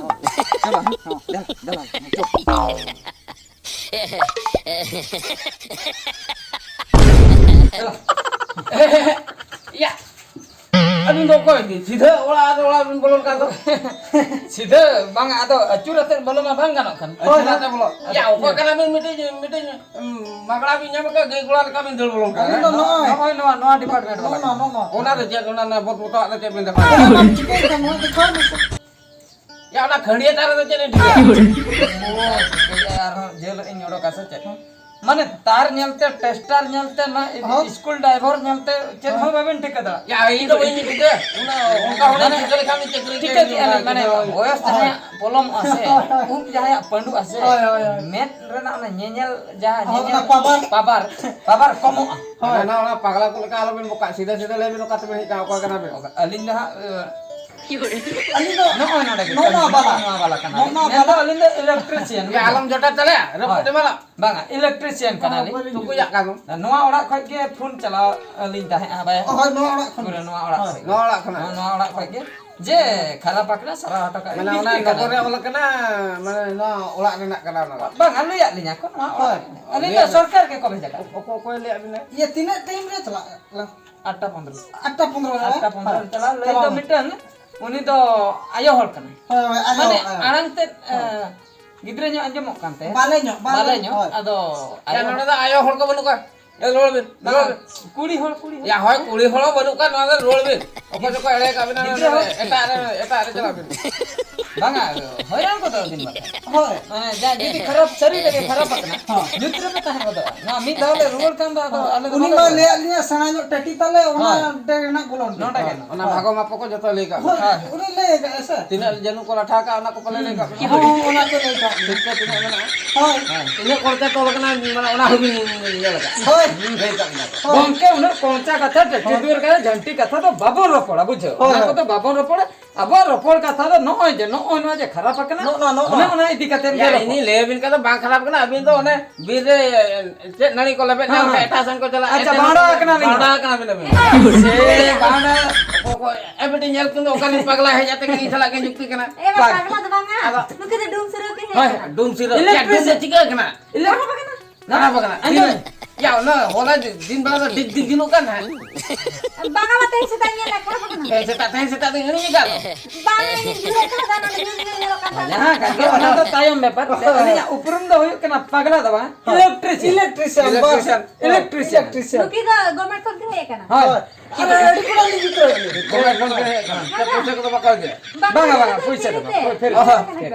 ᱪᱟᱞᱟᱜ, ᱦᱮᱸ᱾ ᱫᱮᱞᱟ, ᱫᱮᱞᱟ, ᱪᱚ᱾ ᱭᱟ᱾ ᱟᱹᱵᱤᱱ ᱫᱚ ᱚᱠᱚᱭ ᱵᱤᱱ? ᱥᱤᱫᱷᱟᱹ ᱚᱲᱟᱜ ᱟᱨ ᱚᱲᱟᱜ ᱵᱤᱱ ᱵᱚᱞᱚᱱ ᱠᱟᱱ ᱫᱚ᱾ ᱥᱤᱫᱷᱟᱹ ᱵᱟᱝ, ᱟᱫᱚ ᱟᱹᱪᱩᱨ ᱟᱛᱮᱫ ᱵᱚᱞᱚ ᱢᱟ ᱵᱟᱝ ᱜᱟᱱᱚᱜ ᱠᱟᱱ᱾ ᱦᱳᱭ, ᱟᱹᱪᱩᱨ ᱟᱛᱮᱫ ᱵᱚᱞᱚ᱾ ᱭᱟ, ᱚᱠᱟ ᱠᱟᱱᱟ ᱵᱤᱱ? ᱢᱤᱫᱴᱤᱡ, ᱢᱤᱫᱴᱤᱡ, ᱩᱸ, ᱢᱟᱜᱽᱲᱟ ᱵᱤᱱ ᱧᱟᱢ ᱟᱠᱟᱫ, ᱜᱟᱹᱭ ᱜᱚᱲᱟ ᱞᱮᱠᱟ ᱵᱤᱱ ᱫᱟᱹᱲ ᱵᱚᱞᱚᱱ ᱠᱟᱱᱟ᱾ ᱟᱹᱞᱤᱧ ᱫᱚ ᱱᱚᱜᱼᱚᱭ, ᱱᱚᱜᱼᱚᱭ ᱱᱚᱣᱟ, ᱱᱚᱣᱟ ᱰᱤᱯᱟᱨᱴᱢᱮᱱᱴ ᱵᱟᱞᱟ᱾ ᱱᱚᱜᱼᱚ ᱱᱚᱣᱟ, ᱱᱚᱜᱼᱚ ᱱᱚᱣᱟ᱾ ᱚᱱᱟ ᱫᱚ ᱪᱮᱫ? ᱚᱱᱟ, ᱚᱱᱟ ᱵᱚᱛ ᱵᱚᱛᱚᱨᱟᱜ ᱫᱚ ᱪᱮᱫ ᱵᱤᱱ ᱫᱮᱠᱷᱟᱣᱟ? ᱪᱤᱠᱟᱹᱭ ᱠᱟᱱᱟ ᱱᱚᱣᱟ? ᱫᱮᱠᱷᱟᱣ ᱢᱮᱥᱮ᱾ ᱭᱟ, ᱚᱱᱟ ᱠᱷᱟᱹᱲᱭᱟᱹ ᱛᱟᱨ ᱨᱮᱫᱚ ᱪᱮᱫ ᱮᱢ ᱴᱷᱤᱠᱟᱹᱭᱟ? ᱚ, ᱪᱤᱠᱟᱹᱭᱟ, ᱟᱨᱦᱚᱸ ᱡᱮᱞ ᱤᱧ ᱚᱰᱚᱠᱟ ᱥᱮ ᱪᱮᱫ? ᱢᱟᱱᱮ ᱛᱟᱨ ᱧᱮᱞᱛᱮ, ᱴᱮᱥᱴᱟᱨ ᱧᱮᱞᱛᱮ, ᱱᱚᱣᱟ ᱦᱚᱸ᱾ ᱥᱠᱩᱞ ᱰᱨᱟᱭᱵᱷᱟᱨ ᱧᱮᱞᱛᱮ ᱪᱮᱫ ᱦᱚᱸ ᱵᱟᱵᱮᱱ ᱴᱷᱤᱠᱟᱹ ᱫᱟᱲᱮᱭᱟᱜᱼᱟ᱾ ᱭᱟ, ᱤᱧ ᱫᱚ ᱵᱟᱹᱧ ᱴᱷᱤᱠᱟᱹ᱾ ᱚᱱᱟ, ᱚᱱᱠᱟ ᱦᱚᱲ ᱢᱟᱱᱮ ᱴᱷᱤᱠᱟᱹ ᱞᱮᱠᱷᱟᱱ ᱫᱚ ᱪᱟᱹᱠᱨᱤ ᱴᱷᱤᱠᱟᱹ ᱠᱮᱫᱼᱟ ᱞᱤᱧ, ᱢᱟᱱᱮ ᱦᱳᱭ᱾ ᱵᱚᱭᱚᱥ ᱡᱟᱦᱟᱸᱭᱟᱜ ᱯᱚᱞᱚᱢᱚᱜᱼᱟ ᱥᱮ, ᱦᱳᱭ, ᱦᱳᱭ᱾ ᱩᱵ ᱡᱟᱦᱟᱸᱭᱟᱜ ᱯᱟᱹᱰᱩᱜᱼᱟ ᱥᱮ, ᱦᱳᱭ, ᱦᱳᱭ, ᱦᱳᱭ᱾ ᱢᱮᱫ ᱨᱮᱱᱟᱜ ᱚᱱᱟ ᱧᱮᱧᱮᱞ ᱡᱟᱦᱟᱸ ᱦᱳᱭ, ᱚᱱᱟ ᱧᱮᱧᱮᱞ ᱯᱟᱣᱟᱨ᱾ ᱯᱟᱣᱟᱨ, ᱯᱟᱣᱟᱨ ᱠᱚᱢᱚᱜᱼᱟ᱾ ᱦᱳᱭ᱾ ᱚᱱᱟ, ᱚᱱᱟ ᱯᱟᱜᱽᱞᱟ ᱠᱚ ᱞᱮᱠᱟ ᱟᱞᱚᱵᱮᱱ ᱵᱚᱠᱟᱜ, ᱥᱤᱫᱷᱟᱹ ᱥᱤᱫᱷᱟᱹ ᱞᱟᱹᱭ ᱵᱮᱱ, ᱚᱠᱟ ᱛᱮᱵᱮᱱ ᱦᱮᱡ ᱟᱠᱟᱱᱟ, ᱚᱠᱚᱭ ᱠᱟᱱᱟ ᱵᱮᱱ? ᱟᱹᱞᱤᱧ ᱫᱚ ᱦᱟᱸᱜ, ᱟᱹᱞᱤᱧ ᱫᱚ ᱱᱚᱜᱼᱚᱭ ᱱᱚᱰᱮ ᱜᱮ, ᱱᱚᱜᱼᱚ ᱱᱚᱣᱟ ᱵᱟᱞᱟ᱾ ᱱᱚᱣᱟ ᱵᱟᱞᱟ ᱠᱟᱱᱟ᱾ ᱱᱚᱜᱼᱚ ᱱᱚᱣᱟ ᱢᱮᱱᱫᱚ ᱵᱟᱞᱟ᱾ ᱟᱹᱞᱤᱧ ᱫᱚ electrician ᱜᱮ᱾ ᱟᱞᱚᱢ ᱡᱚᱴᱮᱫ ᱫᱟᱲᱮᱭᱟᱜᱼᱟ, ᱨᱟᱹᱯᱩᱫ ᱦᱳᱭ᱾ ᱮᱢᱟᱱᱚᱜ᱾ ᱵᱟᱝᱟ, electrician ᱠᱟᱱᱟᱞᱤᱧ᱾ ᱛᱩᱠᱩᱭᱟᱜ ᱠᱟᱱ᱾ ᱱᱚᱣᱟ ᱚᱲᱟᱜ ᱠᱷᱚᱡ ᱜᱮ ᱯᱷᱳᱱ ᱪᱟᱞᱟᱣ ᱟᱹᱞᱤᱧ ᱛᱟᱦᱮᱸᱜᱼᱟ, ᱵᱟᱭ᱾ ᱦᱳᱭ, ᱱᱚᱣᱟ ᱚᱲᱟᱜ ᱠᱷᱚᱱ᱾ ᱯᱩᱨᱟᱹ ᱱᱚᱣᱟ ᱚᱲᱟᱜ ᱦᱳᱭ, ᱠᱷᱚᱡ᱾ ᱱᱚᱣᱟ ᱚᱲᱟᱜ ᱠᱷᱚᱱ᱾ ᱱᱚᱣᱟ, ᱱᱚᱣᱟ ᱚᱲᱟᱜ ᱠᱷᱚᱡ ᱜᱮ᱾ ᱡᱮ ᱠᱷᱟᱨᱟᱯ ᱟᱠᱟᱱᱟ, ᱥᱟᱨᱟᱣ ᱦᱚᱴᱚ ᱠᱟᱜ ᱢᱟᱱᱮ ᱵᱤᱥᱛᱤ ᱚᱱᱟ ᱠᱟᱱᱟ᱾ ᱱᱚᱜᱚᱨ ᱨᱮ ᱚᱞ ᱟᱠᱟᱱᱟ, ᱢᱟᱱᱮ ᱱᱚᱣᱟ ᱚᱲᱟᱜ ᱨᱮᱱᱟᱜ ᱠᱟᱱᱟ ᱚᱱᱟ ᱫᱚ᱾ ᱵᱟᱝ, ᱟᱞᱮᱭᱟᱜ ᱞᱤᱧᱟ ᱠᱚ, ᱱᱚᱣᱟ ᱦᱳᱭ᱾ ᱚᱲᱟᱜ᱾ ᱟᱹᱞᱤᱧ ᱫᱚ ᱟᱞᱮᱭᱟᱜ ᱥᱚᱨᱠᱟᱨ ᱜᱮᱠᱚ ᱵᱷᱮᱡᱟ ᱠᱟᱜ ᱞᱤᱧᱟ᱾ ᱚᱠᱚᱭ, ᱚᱠᱚᱭ ᱞᱟᱹᱭᱟᱫ ᱵᱤᱱᱟ? ᱤᱭᱟᱹ, ᱛᱤᱱᱟᱹᱜ ᱴᱟᱭᱤᱢ ᱨᱮ ᱪᱟᱞᱟᱜ ᱞᱟᱝ? ᱟᱴᱴᱟ ᱯᱚᱱᱫᱽᱨᱚ ᱨᱮ᱾ ᱟᱴᱴᱟ ᱯᱚᱱᱫᱽᱨᱚ ᱨᱮ ᱦᱳᱭ᱾ ᱪᱟᱞᱟᱣ ᱞᱮᱱ ᱪᱟᱞᱟᱣ ᱫᱚ ᱢᱮ᱾ ᱢᱤᱫᱴᱟᱝ, ᱩᱱᱤ ᱫᱚ ᱟᱭᱳ ᱦᱚᱲ ᱠᱟᱱᱟᱭ᱾ ᱦᱳᱭ, ᱦᱳᱭ, ᱟᱭᱳ ᱢᱟᱱᱮ ᱦᱚᱲ, ᱟᱭᱳ᱾ ᱟᱲᱟᱝ ᱛᱮᱫ, ᱦᱳᱭ᱾ ᱮᱸ, ᱜᱤᱫᱽᱨᱟᱹ ᱧᱚᱜ ᱟᱸᱡᱚᱢᱚᱜ ᱠᱟᱱ ᱛᱟᱭᱟ᱾ ᱵᱟᱞᱮ ᱧᱚᱜ, ᱵᱟᱞᱮ ᱵᱟᱞᱮ ᱧᱚᱜ, ᱦᱳᱭ᱾ ᱟᱫᱚ ᱭᱟ, ᱟᱭᱳ ᱱᱚᱰᱮ ᱫᱚ ᱟᱭᱳ ᱦᱚᱲ ᱠᱚ ᱵᱟᱹᱱᱩᱜ ᱠᱚᱣᱟ᱾ ᱮ, ᱨᱩᱣᱟᱹᱲ ᱵᱤᱱ, ᱵᱟᱝᱟ, ᱨᱩᱣᱟᱹᱲ ᱵᱤᱱ᱾ ᱠᱩᱲᱤ ᱦᱚᱲ, ᱠᱩᱲᱤ ᱦᱚᱲ᱾ ᱭᱟ, ᱦᱳᱭ, ᱠᱩᱲᱤ ᱦᱚᱲ ᱦᱚᱸ ᱵᱟᱹᱱᱩᱜ ᱠᱚᱣᱟ, ᱱᱚᱣᱟ ᱫᱚ ᱨᱩᱣᱟᱹᱲ ᱵᱤᱱ᱾ ᱚᱠᱚᱭ ᱪᱚᱠᱚ ᱮᱲᱮ ᱠᱟᱜ ᱵᱤᱱᱟ, ᱜᱤᱫᱽᱨᱟᱹ ᱱᱚᱰᱮ ᱦᱚᱸ ᱮᱴᱟᱜ ᱨᱮ, ᱮᱴᱟᱜ ᱨᱮ ᱪᱟᱞᱟᱜ ᱵᱤᱱ᱾ ᱵᱟᱝᱟ, ᱦᱚᱭᱨᱟᱱ ᱠᱚᱫᱚ ᱟᱹᱵᱤᱱ ᱵᱟᱠᱷᱟᱱ᱾ ᱦᱳᱭ᱾ ᱢᱟᱱᱮ, ᱡᱟ ᱡᱩᱫᱤ ᱠᱷᱟᱨᱟᱯ, ᱥᱟᱹᱨᱤ ᱨᱮᱜᱮ ᱠᱷᱟᱨᱟᱯ ᱟᱠᱟᱱᱟ, ᱦᱚᱸ᱾ ᱧᱩᱛ ᱨᱮᱯᱮ ᱛᱟᱦᱮᱸ ᱜᱚᱫᱚᱜᱼᱟ᱾ ᱱᱚᱣᱟ ᱢᱤᱫ ᱫᱷᱟᱣ ᱞᱮ ᱨᱩᱣᱟᱹᱲ ᱠᱷᱟᱱ ᱫᱚ ᱟᱫᱚ ᱟᱞᱮ ᱫᱚ ᱩᱱᱤ ᱵᱟᱞᱮ ᱢᱟ ᱨᱩᱣᱟᱹᱲᱟ᱾ ᱞᱟᱹᱭᱟᱫ ᱞᱤᱧᱟ, ᱥᱮᱬᱟ ᱧᱚᱜ ᱴᱟᱹᱴᱤ ᱛᱟᱞᱮ, ᱚᱱᱟ ᱦᱳᱭ᱾ ᱰᱮ ᱨᱮᱱᱟᱜ ᱵᱚᱞᱚᱱ ᱱᱚᱰᱮ ᱜᱮ᱾ ᱦᱳᱭ᱾ ᱚᱱᱟ ᱵᱷᱟᱜᱚ ᱢᱟᱯᱚ ᱠᱚ ᱡᱚᱛᱚ ᱞᱟᱹᱭ ᱠᱟᱜ ᱦᱳᱭ, ᱠᱚᱣᱟ᱾ ᱩᱱᱤ ᱞᱟᱹᱭ ᱠᱟᱜᱼᱟ ᱥᱮ᱾ ᱛᱤᱱᱟᱹᱜ ᱡᱟᱹᱱᱩ ᱠᱚ ᱞᱟᱴᱷᱟ ᱠᱟᱜᱼᱟ, ᱚᱱᱟ ᱠᱚ ᱯᱟᱞᱮ ᱞᱟᱹᱭ ᱠᱟᱜ ᱠᱚᱣᱟ᱾ ᱦᱚᱸ, ᱚᱱᱟ ᱠᱚ ᱞᱟᱹᱭ ᱠᱟᱜ ᱠᱚᱣᱟ᱾ ᱴᱷᱤᱠ ᱛᱮ ᱛᱤᱱᱟᱹᱜ ᱢᱮᱱᱟᱜᱼᱟ? ᱦᱳᱭ᱾ ᱦᱮᱸ, ᱛᱤᱱᱟᱹᱜ ᱠᱚᱲᱛᱮ ᱛᱚᱞ ᱠᱟᱱᱟ, ᱢᱟᱱᱮ ᱚᱱᱟ ᱦᱚᱸᱵᱤᱱ ᱧᱮᱞ ᱠᱟᱜᱼᱟ᱾ ᱦᱳᱭ᱾ ᱦᱩᱸ, ᱞᱟᱹᱭ ᱠᱟᱜ ᱵᱤᱱᱟ ᱠᱚ᱾ ᱦᱳᱭ᱾ ᱜᱚᱝᱠᱮ, ᱩᱱᱟᱹᱜ ᱠᱚᱧᱪᱟ ᱠᱟᱛᱷᱟ, ᱴᱮᱴᱤ ᱦᱳᱭ᱾ ᱫᱩᱣᱟᱹᱨ ᱠᱟᱛᱷᱟ, ᱡᱷᱟᱹᱱᱴᱤ ᱠᱟᱛᱷᱟ ᱫᱚ ᱵᱟᱵᱚᱱ ᱨᱚᱯᱚᱲᱟ, ᱵᱩᱡᱷᱟᱹᱣ? ᱦᱳᱭ, ᱚᱱᱟ ᱦᱳᱭ᱾ ᱠᱚᱫᱚ ᱵᱟᱵᱚᱱ ᱨᱚᱯᱚᱲᱟ᱾ ᱟᱵᱚᱣᱟᱜ ᱨᱚᱯᱚᱲ ᱠᱟᱛᱷᱟ ᱫᱚ ᱱᱚᱜᱼᱚᱭ ᱡᱮ, ᱱᱚᱜᱼᱚᱭ ᱱᱚᱣᱟ ᱡᱮ ᱠᱷᱟᱨᱟᱯ ᱟᱠᱟᱱᱟ, ᱱᱚᱜᱼᱚ ᱱᱚᱣᱟ, ᱱᱚᱜᱼᱚ ᱚᱱᱮ ᱱᱚᱣᱟ᱾ ᱚᱱᱟ ᱤᱫᱤ ᱠᱟᱛᱮ ᱜᱮ ᱭᱟ, ᱨᱚᱯᱚᱲ᱾ ᱤᱧᱤᱧ ᱞᱟᱹᱭ ᱟᱵᱤᱱ ᱠᱟᱱᱟ, ᱵᱟᱝ ᱠᱷᱟᱨᱟᱯ ᱠᱟᱱᱟ, ᱟᱹᱵᱤᱱ ᱫᱚ ᱚᱱᱮ ᱵᱤᱨ ᱨᱮ ᱪᱮᱫ ᱱᱟᱹᱲᱤ ᱠᱚ ᱞᱮᱵᱮᱫ ᱦᱮᱸ, ᱧᱟᱢ ᱦᱮᱸ᱾ ᱠᱟᱜᱼᱟ, ᱮᱴᱟᱜ ᱥᱮᱱ ᱠᱚ ᱪᱟᱞᱟᱜᱼᱟ, ᱟᱪᱪᱷᱟ, ᱮᱴᱟᱜ ᱵᱟᱸᱲᱟ ᱥᱮᱱ ᱠᱚ ᱟᱠᱟᱱᱟ ᱵᱤᱱ᱾ ᱵᱟᱸᱲᱟ ᱟᱠᱟᱱᱟ ᱵᱤᱱ ᱟᱹᱵᱤᱱ᱾ ᱥᱮ ᱵᱟᱸᱲᱟ᱾ ᱚᱠᱚᱭ ᱠᱚ, ᱮ, ᱵᱤᱴᱤ ᱧᱮᱞ ᱠᱤᱱ ᱫᱚ ᱚᱠᱟ ᱨᱤᱱ ᱯᱟᱜᱽᱞᱟ ᱦᱮᱡ ᱟᱛᱮ ᱠᱤᱱ ᱤᱧ ᱥᱟᱞᱟᱜ ᱠᱤᱱ ᱡᱩᱠᱛᱤ ᱠᱟᱱᱟ᱾ ᱮ, ᱵᱟᱝ᱾ ᱯᱟᱜᱽᱞᱟ ᱫᱚ ᱵᱟᱝᱟ᱾ ᱟᱫᱚ ᱱᱩᱠᱤᱱ ᱫᱚ ᱰᱩᱢ ᱥᱤᱨᱟᱹ ᱠᱤᱱ ᱦᱮᱡ ᱦᱳᱭ, ᱠᱟᱱᱟ᱾ ᱰᱩᱢ ᱥᱤᱨᱟᱹ᱾ ᱤᱞᱮᱠᱴᱨᱤᱥᱤᱭᱟᱱ᱾ ᱪᱮᱫ ᱰᱩᱢ ᱫᱚ ᱪᱤᱠᱟᱹ ᱠᱟᱱᱟ? ᱤᱞᱮᱠᱴᱨᱤᱥᱤᱭᱟᱱ᱾ ᱠᱷᱟᱨᱟᱯ ᱟᱠᱟᱱᱟ᱾ ᱟᱸᱡᱚᱢ᱾ ᱛᱤᱱᱟᱹᱜ? ᱭᱟ, ᱚᱱᱟ ᱦᱚᱞᱟ ᱫᱤᱱ ᱵᱮᱲᱟ ᱫᱚ ᱰᱤᱜ ᱰᱤᱜ ᱡᱩᱞᱩᱜ ᱠᱟᱱ ᱛᱟᱦᱮᱸᱫ᱾ ᱵᱟᱝᱟ, ᱵᱟ, ᱛᱮᱦᱮᱧ ᱥᱮᱛᱟᱜ ᱤᱧ ᱧᱮᱞ ᱞᱮᱫ ᱠᱷᱟᱱ᱾ ᱛᱮᱦᱮᱧ ᱥᱮᱛᱟᱜ, ᱛᱮᱦᱮᱧ ᱥᱮᱛᱟᱜ ᱫᱚ ᱤᱧ ᱦᱚᱸᱧ ᱧᱮᱞ ᱠᱟᱜ ᱫᱚ᱾ ᱵᱟᱝ, ᱤᱧ ᱧᱮᱞ ᱠᱟᱫᱟ, ᱱᱚᱰᱮ ᱧᱮᱞ, ᱧᱮᱞ ᱧᱮᱞᱚᱜ ᱠᱟᱱ ᱛᱟᱦᱮᱸᱫ᱾ ᱡᱟᱦᱟᱸ ᱠᱟᱱ ᱜᱮ, ᱚᱱᱟ ᱫᱚ ᱛᱟᱭᱚᱢ ᱵᱮᱯᱟᱨ᱾ ᱟᱹᱞᱤᱧᱟᱜ ᱩᱯᱨᱩᱢ ᱫᱚ ᱦᱩᱭᱩᱜ ᱠᱟᱱᱟ ᱯᱟᱜᱽᱞᱟ ᱫᱚ ᱵᱟᱝ, ᱦᱳᱭ᱾ Electrician, ᱵᱟᱥ, electrician, ᱦᱳᱭ, electrician᱾ Electrician᱾ ᱱᱩᱠᱤᱱ ᱫᱚ government ᱠᱷᱚᱱ ᱠᱤᱱ ᱦᱮᱡ ᱟᱠᱟᱱᱟ᱾ ᱦᱳᱭ᱾ ᱟᱨ ᱟᱹᱰᱤ ᱠᱚᱲᱟ ᱞᱤᱧ ᱜᱤᱫᱽᱨᱟᱹ᱾ Government ᱠᱷᱚᱱ ᱠᱤᱱ ᱦᱮᱡ ᱟᱠᱟᱱᱟ᱾ ᱪᱮᱫ ᱯᱚᱭᱥᱟ ᱠᱚᱫᱚ ᱵᱟᱠᱚ ᱤᱫᱤᱭᱟ? ᱵᱟᱝ, ᱵᱟᱝᱟ, ᱵᱟᱝᱟ, ᱯᱚᱭᱥᱟ ᱫᱚ ᱵᱟᱝ᱾ ᱦᱳᱭ, free ᱛᱮ᱾ ᱚᱦᱚᱸ᱾